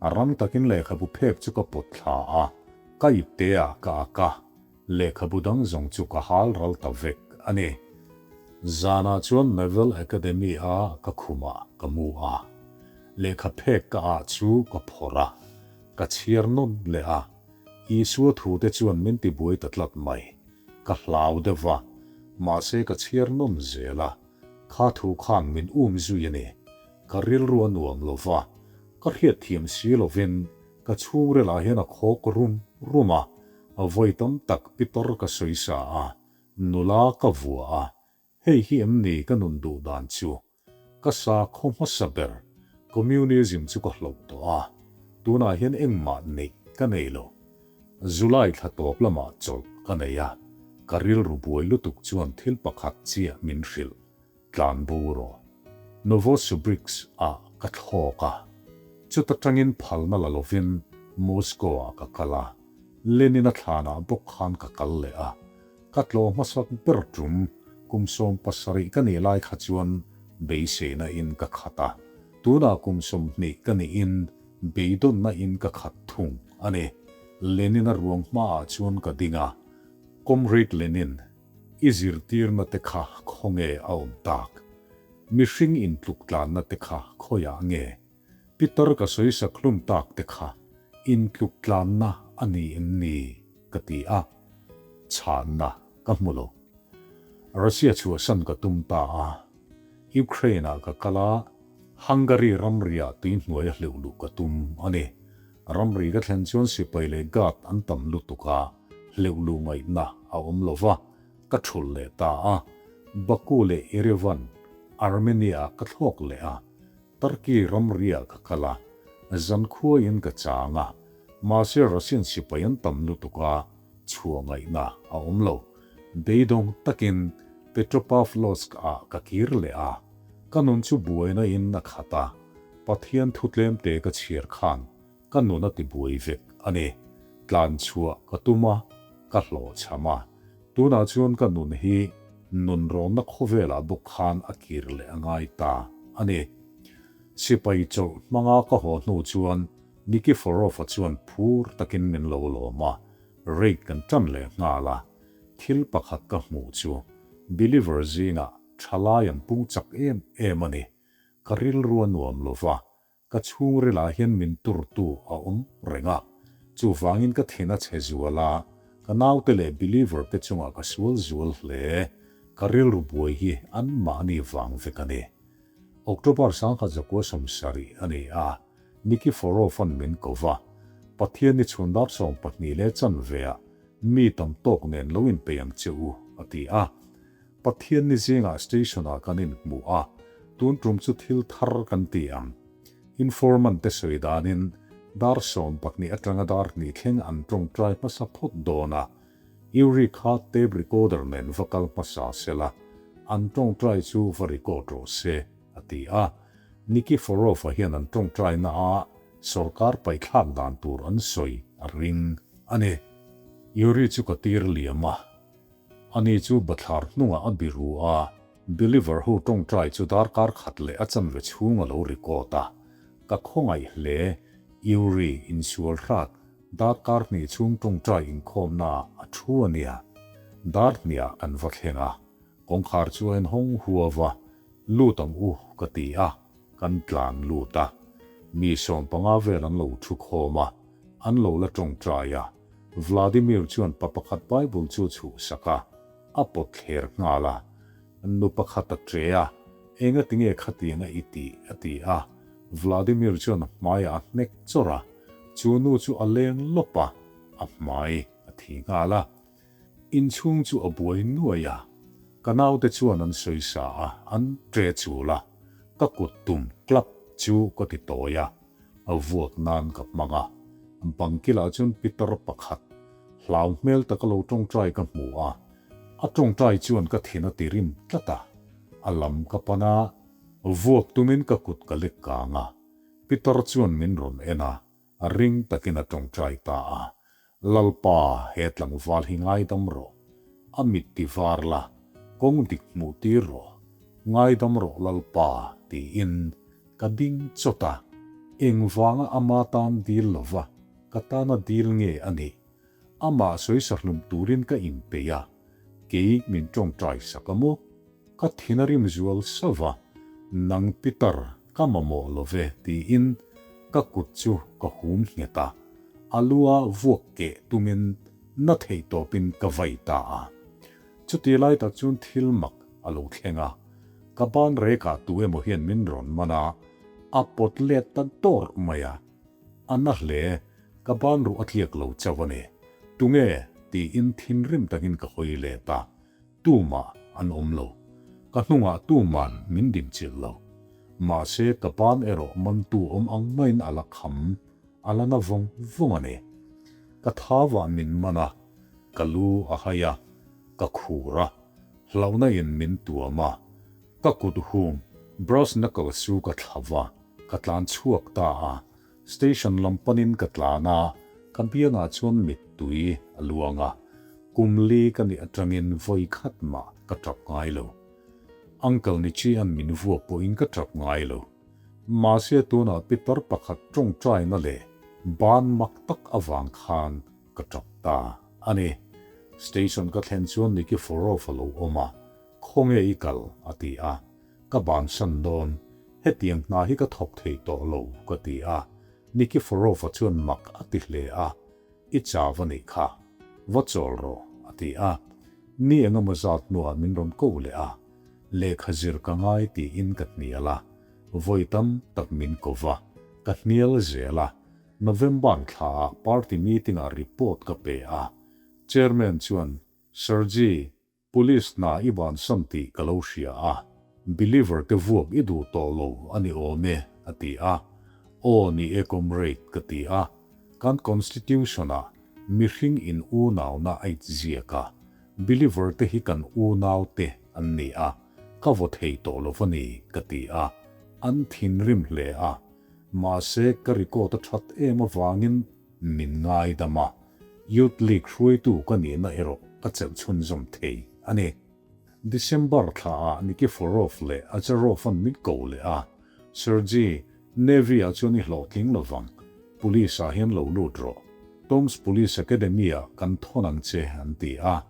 a rang takin lehkhabu phek chu ka pawt thla a, ka ipte ah ka ak a, lehkhabu dang zawng chu ka hal ral ta vek a ni. Zanah chuan Naval Academy a ka khumah ka mu a, lehkha phek ka ah chu ka phawrh a, ka chhiar nawn leh a, Isua thute chuan min tibuai ta tlat mai. Ka hlau deuh va, mahse ka chhiar nawn zel a, kha thu khan min um zui a ni. Ka rilru a nuam lo va, ka hriatthiam si lovin ka chhungrilah hian a khawk rum rum a, vawi tam tak pitar ka sawi sa a, nula ka vua a, hei hi em ni ka nun duh dan chu? Ka sakhaw hmasa ber Communism chu ka hloh tawh a, tunah hian engmah neih ka nei lo. July thla tawp lamah chawlh ka nei a, ka rilru buai lutuk chuan thil pakhat chiah min hrilh, tlan bo rawh. Novosibirsk ah ka thlawk a, chuta tangin phalna la lovin Moscow ah ka kal a, Lenin-a thlanah bawk khan ka kal leh a, Ka tlawh hmasak ber tum kum 70 ka nih lai kha chuan beiseina in ka khat a, tunah kum 20 ka nihin beidawnna in ka khat thung a ni. Lenin-a ruang hmaah chuan ka ding a, Comrade Lenin, i zirtirna te kha khawnge a awm tak? Mihring intluk tlanna te kha khawiah nge? Pitar ka sawi sak hlum tak te kha intluk tlanna a ni em ni? Ka ti a, chhanna ka hmu lo. Russia chhuahsan ka tum ta a, Ukraine-ah ka kal a, Hungary ramriah tuihnuai a hleuh luh ka tum a ni. Ramri ka thlen chuan sipai leh guard an tam lutuk a, hleuh luh ngaihna a awm lo va, ka thulh leh ta a. Baku leh Yerevan, Armenia-ah ka thlawk leh a, Turkey ramriah ka kal a, zankhuaiin ka chang a, mahse Russian sipai an tam lutuk a, chhuah ngaihna a awm lo. Beidawng takin Petropavlovsk ah ka kir leh a, ka nun chu buaina in a khat a, Pathian thu tlemte ka chhiar khan ka nun a tibuai vek a ni. Tlan chhuah ka tum a, ka hlawhchham a, tunah chuan ka nun hi nunrawnna khawvelah bawk khan a kir leh a ngai ta a ni. Sipai chawlh hmanga ka haw hnu chuan Nikiforov-a chuan phur takin min lo lawm a, raid kan tan leh nghal a. Thil pakhat ka hmuh chu believer zingah thalai an pung chak em em a ni. Ka rilru a nuam lo va, Ka chhungrilah hian min turtu a awm reng a, chuvangin ka thin a chhe zual a, ka naute leh believer te chungah ka sual zual hle. Ka rilru buai hi anmahni vang vek a ni. October 1970 a ni a, Nikiforov-a'n min ko va, Pathian ni chhun dar 12 leh chanveah mi tam tawk nen lo inpeih ang che u, a ti a. Pathian ni zingah station-ah kan inhmu a, tun tum chu thil thar kan ti ang. Informant te sawi danin dar 12 atanga dar hnih thleng an tawngtai hmasa phawt dawn a, Yuri kha tape recorder nen va kal hmasa sela, an tawngtai chu va record rawh se, a ti a. Nikiforov-a hian an tawngtaina ah sawrkar paihthlak dan tur an sawi a ring a ni. Yuri chu ka tir liam a. Ani chu bathlar hnungah a biru a, believer ho tawngtai chu darkar khat leh a chanve chhung a lo record a. Ka khawngaih hle, Yuri insual hrat darkar hnih chhung tawngtai inkhawmna ah a thu a nia. Dar hniah kan va thleng a, kawngkhar chu a inhawng huau a, lut ang u ka ti a, kan tlan lut a. Mi 15 vel an lo thu khawm a, an lo la tawngtai a. Vladimir chuan pa pakhat Bible chu a chhuhsak a, a pawt thler nghal a. Nu pakhat a ṭe a, Enga tinge khatianga i tih? a ti a. Vladimir chuan a hmaiah a hnek chawrh a, chu nu chu a leng lawp a, a hmai a thi nghal a. Inchhung chu a buai nuai a, ka naute chuan an sawi sa a, an ṭe chul a, ka kut tum club chu ka ti tawi a. A vuak nan ka hmang a, bangkilah chuan pitar pakhat hlau hmel taka lo tawngtai ka hmu a, a tawngtai chuan ka thin a ti rim tlat a, a lam ka pan a, vuak tumin ka kut ka lek kang a, pitar chuan min rawn en a, ring takin a tawngtai ta a, Lalpa he tlangval hi ngaidam rawh, a mit ti var la, kawng dik hmuh tir rawh. Ngaidam rawh Lalpa, tiin ka ding chawt a. Engvanga ama tan dil lova ka tana dil nge a nih? Amah sawisa hlum turin ka inpeih a, kei min tawngtai sak a maw? Ka thin a rim zual sauh a, Nang Peter, ka mamawh lo ve, tiin ka kut chu ka hum nghet a, a lua vuak keh tumin na theih tawpin ka vai ta a. Chuti lai tak chuan thil mak a lo thleng a, ka ban rekah tu emaw hian min rawn man a, a pawt let ta dawrh mai a. A na hle, ka ban ruh a tliak lo chauh a ni. Tunge? tiin thinrim takin ka hawi let a, tumah an awm lo. Ka hnungah tuman min dinchilh lo. Mahse ka ban erawh mantu awm ang maiin a la kham, a la na vawng vawng a ni. Ka thauah min man a, ka lu a hai a, ka khur a, hlauhna in min tuam a, ka kut hum brass knuckle chu ka thla va, ka tlan chhuak ta a. Station lam panin ka tlan a, ka biangah chuan mittui a luang a, kum li ka nih atangin vawi khat mah ka tap ngai lo. Uncle Nichi-a'n min vuak pawhin ka tap ngai lo. Mahse tunah pitar pakhat tawngtaina leh ban mak tak avang khan ka tap ta a ni. Station ka thlen chuan Nikiforov a lo awm a, Khawnge i kal? a ti a. Ka bansan dawn. Hetiang hna hi ka thawk thei tawh lo, ka ti a. Nikiforov-a chuan mak a ti hle a. I chau a nih kha. Va chawl rawh, a ti a. Ni engemaw zat hnuah min rawn ko leh a. Lehkha zir ka ngai tiin ka hnial a. Vawi tam tak min ko va. Ka hnial zel a. November thlaah party meeting-ah report ka pe a. Chairman chuan, Sergey, Police hna i bansan tih ka lo hria a, believer te vuak i duh tawh lo a ni awm e, a ti a. Aw ni e comrade ka ti a, kan constitution ah mihring in unauna a it ziak a, believer te hi kan unau te an ni a, ka vaw thei tawh lo va ni ka ti a, an thinrim hle a, mahse ka record a that em avangin Min ngaidam a, Youth League hruaitu ka nihna erawh ka chelh chhunzawm thei a ni. December thlaah Nikiforov leh Azarov-a'n min ko leh a, Sergey, Navy-ah chuan i hlawhtling lovang, Police-ah hian lo lut rawh. Tomsk Police Academy-ah kan thawn ang che, an ti a.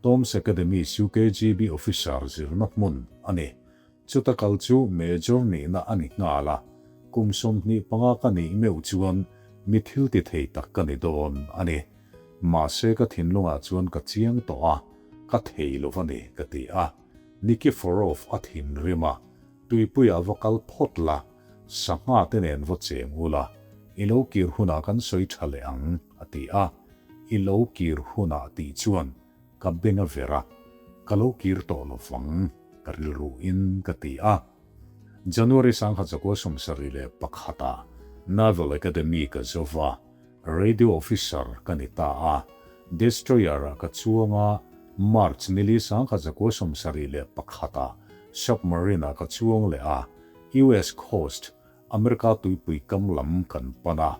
Tomsk Academy chu KGB officer zirna hmun a ni. Chuta kal chu Major nihna a ni nghal a, kum 25 ka nih meuh chuan mi thil ti thei tak ka ni dawn a ni. Mahse ka thinlungah chuan ka chiang tawh a, ka thei lo va ni ka ti a. Nikiforov a thinrim a, Tuipuiah va kal phawt la, sangha te nen va cheng ula, i lo kir hunah kan sawi tha leh ang, a ti a. I lo kir hunah tih chuan ka beng a ver a, ka lo kir tawh lo vang, ka rilruin ka ti a. January 1971 ah Naval Academy ka zo va, Radio Officer ka ni ta a, Destroyer ah ka chuang a, March nili 1971 ah Submarine ah ka chuang leh a, US Coast, America tuipui kam lam kan pan a,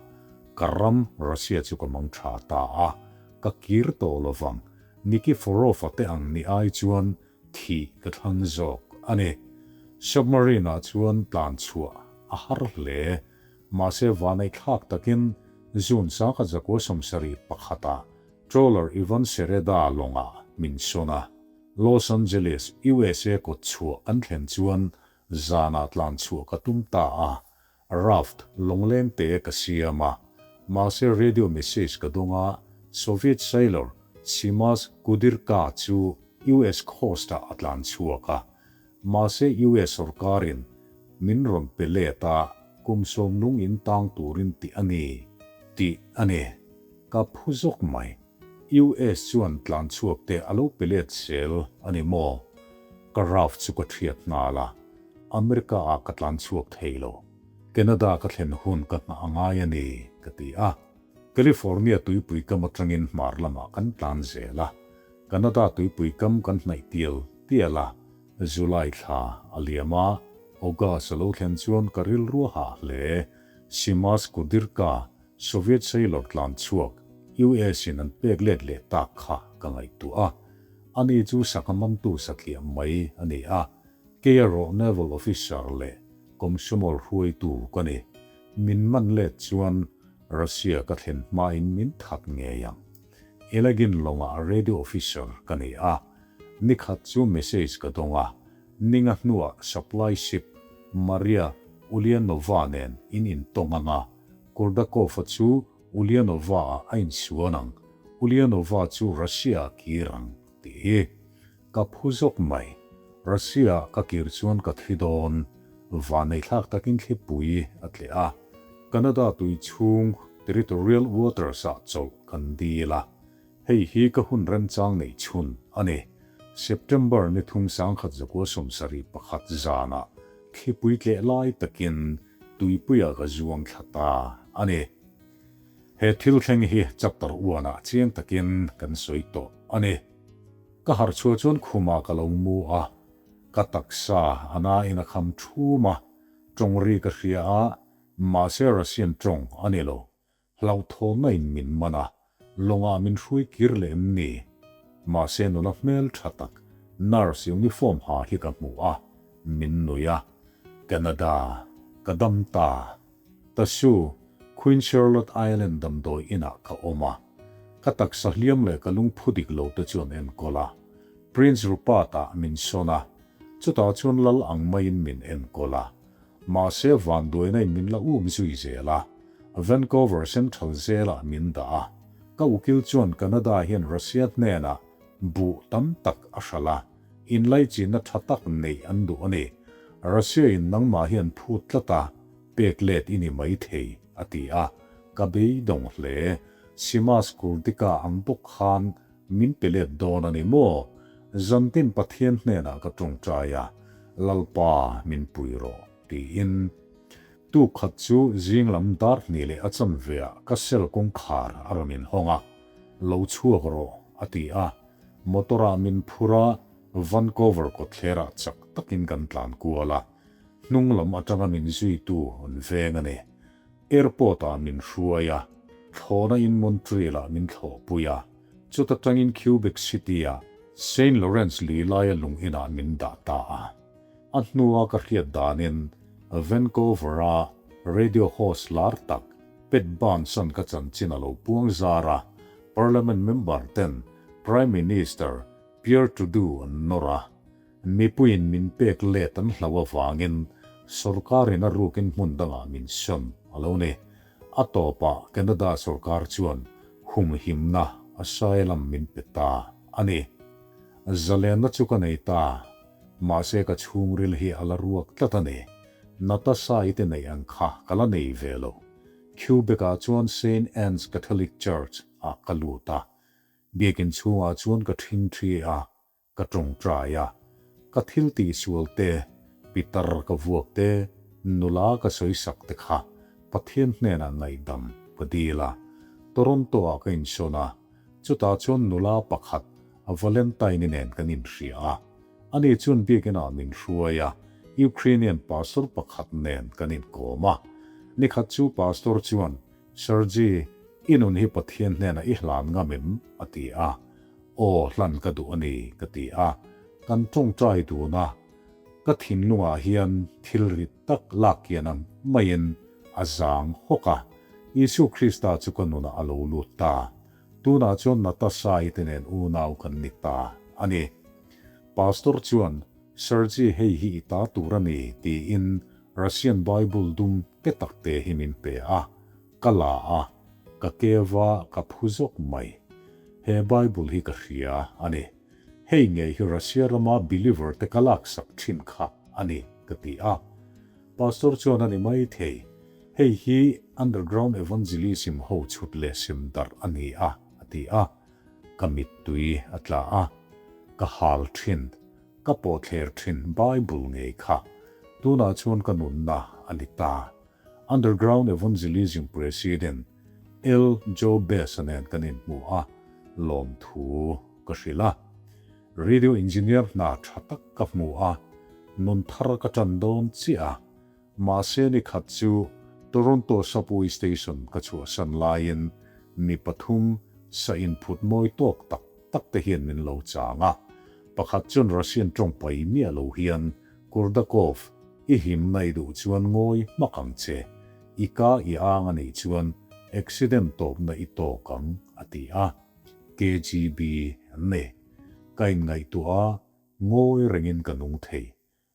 ka ram Russia chu ka mang tha ta a, ka kir tawh lo vang, Nikiforov-a te ang ni ai chuan thih ka thlang zawk a ni. Submarine-ah chuan tlan chhuah a har hle, mahse vanaih thlak takin June 1971-ah trawler Ivan Sereda lawngah min sawn a, Los Angeles, USA kawt chhuah kan thlen chuan Zanah tlan chhuah ka tum ta a, raft lawngleng te ka siam a, mahse radio message ka dawng a, Soviet sailor Simas Kudirka chu US coast-ah a tlan chhuak a, mahse US sawrkarin min rawn pe let a, kum sawm lung in tang turin tih a ni tih a ni. Ka phu zawk mai. US chuan tlan chhuak te a lo pe let zel a ni maw? Ka raft chu ka thiat nghal a, America ah ka tlan chhuak thei lo. Canada ka thlen hun ka nghah a ngai a ni, ka ti a. California tuipui kam atangin hmar lamah kan tlan zel a, Canada tuipui kam kan hnaih tial tial a, July thla a liam a, August a lo thlen chuan ka rilru a hah hle. Simas Kudirka Soviet sailor tlan chhuak US in an pek let leh tak kha ka ngaihtuah a. Ani chu sangha mantu satliah mai a ni a. Kei erawh Naval Officer leh Komsomol hruaitu ka ni. Min man let chuan Russia ka thlen hmain min that ngei ang. Elagin lawngah Radio Officer ka ni a. Nikhat chu message ka dawng a, ninga hnuah supply ship Maria Ulyanova nen in intawng ang a, Kurdakov-a chu Ulyanova-ah a insuan ang, Ulyanova chu Russia-ah kir ang, tih hi. Ka phu zawk mai. Russia-ah ka kir chuan ka thi dawn. Vanneithlak takin thlipui a tleh a. Canada tui chhung territorial waters-ah chawlh kan dil a. Hei hi ka hun remchang neih chhun a ni. September ni thum 1971 zanah thlipui tleh lai takin tuipuiah ka zuang thla ta a ni. He thil thleng hi chapter one-ah chiang takin kan sawi tawh a ni. Ka harh chhuah chuan khumah ka lo mu a, ka taksa a nain a kham thum a, tawng ri ka hria a, mahse Russian tawng a ni lo. Hlauhthawnna in min man a, lawngah min hrui kir leh em ni? Mahse nula hmel tha tak, nurse uniform ha hi ka hmu a, min nui a. Canada, ka dam ta. Tasu, Queen Charlotte Island damdawi inah ka awm a. Ka taksa hliam leh ka lungphu dik lo te chu an enkawl a. Prince Rupert-ah min sawn a, chutah chuan lal ang maiin min enkawl a. Mahse vanduaina in min la um zui zel a, Vancouver Central Jail-ah min dah a. Ka ukil chuan Canada hian Russia hnenah buh tam tak a hralh a, inlaichinna tha tak neih an duh a ni. Russia in nangmah hi an phut tlat a, pek let i ni mai thei, a ti a. Ka beidawng hle. Simas Kurdika ang bawk khan min pe let dawn a ni maw? Zantin Pathian hnenah ka tawngtai a, Lalpa min pui rawh, tiin. Tuk khat chu zing lam dar hnih leh a chanveah ka cell kawngkhar a rawn inhawng a, Lo chhuak rawh, a ti a. Motor-ah min phur a, Vancouver kawtthlerah chak takin kan tlan kual a. Hnung lam atanga min zuitu an veng a ni. Airport-ah min hruai a, thlawhna in Montreal-ah min thlawhpui a, chuta tangin Quebec City-ah Saint Lawrence lui laia lung inah min dah ta a. A hnua ka hriat danin Vancouver-a radio host lar tak Pat Barnes-a'n ka chanchin a lo puang zar a, Parliament member ten Prime Minister Pierre Trudeau an nawr a. Mipuiin min pek let an hlau avangin sorkarin a rukin hmun dangah min sawn a lo ni. A tawpah Canada sorkar chuan humhimna asylum min pe ta a ni. Zalenna chu ka nei ta, mahse ka chhungril hi a la ruak tlat a ni. Natasha-i te neih ang kha ka la nei ve lo. Quebec-ah chuan Saint Anne's Catholic Church-ah ka lut a, biakin chhungah chuan ka ṭhingṭhi a, Ka tawngtai a, ka thil tihsual te, pitar ka vuak te, nula ka sawisak te kha Pathian hnenah ngaihdam ka dil a. Toronto-ah ka insawn a, chutah chuan nula pakhat Valentine-i nen kan inhria a. Ani chuan biakinah min hruai a, Ukrainian pastor pakhat nen kan inkawm a. Nikhat chu pastor chuan, Sergey, i nun hi Pathian hnenah i hlan ngam em? a ti a. Aw, hlan ka duh a ni, ka ti a. Kan tawngtai dun a, ka thinlungah hian thil rit tak lak kian ang maiin a zang hawk a. Isua Krista chu ka nunah a lo lut ta. Tunah chuan Natasha-i te nen unau kan ni ta a ni. Pastor chuan, Sergey hei hi i ta tur a ni, tiin Russian Bible dum te tak te hi min pe a. Ka la a, ka keva ka phu zawk mai. He Bible hi ka hria a ni. Hei ngei hi Russia rama believer te ka laksak thin kha a ni, ka ti a. Pastor chuan a ni mai thei. Hei hi underground evangelism ho chhut leh sem darh a ni a, a ti a. Ka mittui a tla a, ka hal thin, ka pawhthler thin Bible ngei kha tunah chuan ka nunna a ni ta. Underground Evangelism President L. Joe Best-a nen kan inhmu a, lawmthu ka hrilh a. Radio Engineer hna tha tak ka hmu a, nun thar ka tan dawn chiah a. Mahse ni khat chu Toronto Subway Station ka chhuahsan laiin mi pathum sa inphut mawi tawk tak tak te hian min lo chang a. Pakhat chuan Russian tawng pai miah lo hian. Kurdakov, i himna i duh chuan ngawi hmak ang che, i ka i ang a nih chuan accident tawpna i tawk ang, a ti a. KGB an ni. Ka inngaihtuah a, ngawi rengin ka nung thei.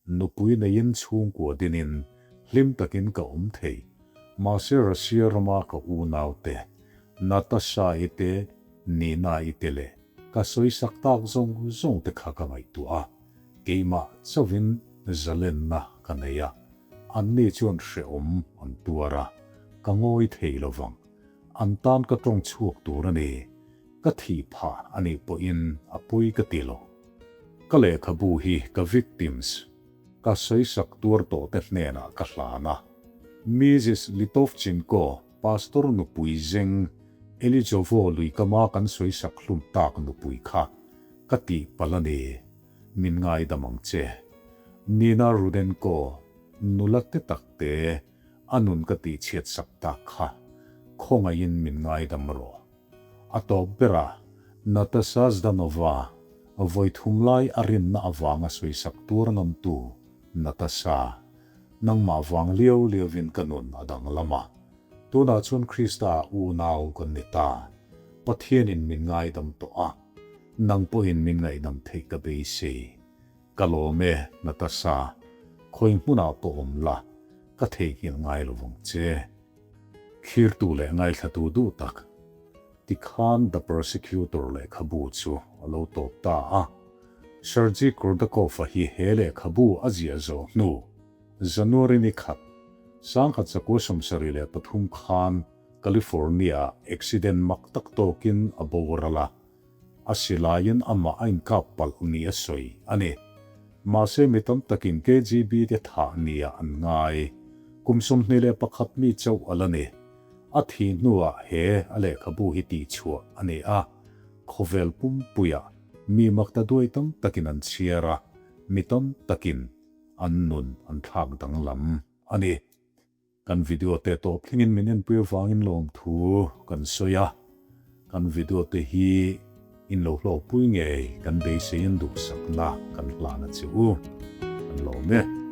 Nupui neiin chhungkua dinin hlim takin ka awm thei. Mahse Russia rama ka unaute, Natasha-i te, Nina-i te leh ka sawisak tak zawng zawng te kha ka ngaihtuah a, keimah chauhin zalenna ka nei a, anni chuan hrehawm an tuar a, ka ngawi thei lo vang. An tan ka tawng chhuak tur a ni. Ka thih phah a nih pawhin a pawi ka ti lo. Ka lehkhabu hi ka victims, ka sawisak tuar tawh te hnenah ka hlan a. Mrs Litovchenko, Pastor nupui zeng, Elijovo luikama kan sawisak hlum tak nupui kha ka tih palh a ni, min ngaidam ang che. Nina Rudenko, nula te tak te, a nun ka tihchhiat sak tak kha khawngaihin min ngaidam rawh. A tawp berah Natasha Zhdanova, vawi thum lai a rinna avanga sawisak tur ngamtu Natasha, nangmah vang liau liauin ka nun a danglam a. Tunah chuan Krista unau kan ni ta. Pathianin min ngaidam tawh a, nang pawhin min ngaihdam theih ka beisei. Ka lawm e, Natasha, khawi hmunah pawh awm la, ka theihnghilh ngai lo vang che. Thlirtu leh ngaithlatu duh tak, tikhan The Persecutor lehkhabu chu a lo tawp ta a. Sergei Kurdakov-a hi he lehkhabu a ziah zawh hnu, January ni khat, 1973 khan California-ah accident mak tak tawkin a boral a. A silaiin amah a inkap palh ni a sawi a ni. Mahse mi tam takin KGB te thah nia an ngai. Kum 21 mi chauh a la ni. A thih hnuah he a lehkhabu hi tihchhuah a ni a. Khawvel pumpuiah mi makta duai tam takin an chhiar a, mi tam takin an nun an thlak danglam a ni. Kan video te tawp thlengin min enpui avangin lawmthu kan sawi a, kan video te hi in lo hlawkpui ngei kan beiseiin duhsakna kan hlan a che u. Kan lawm e.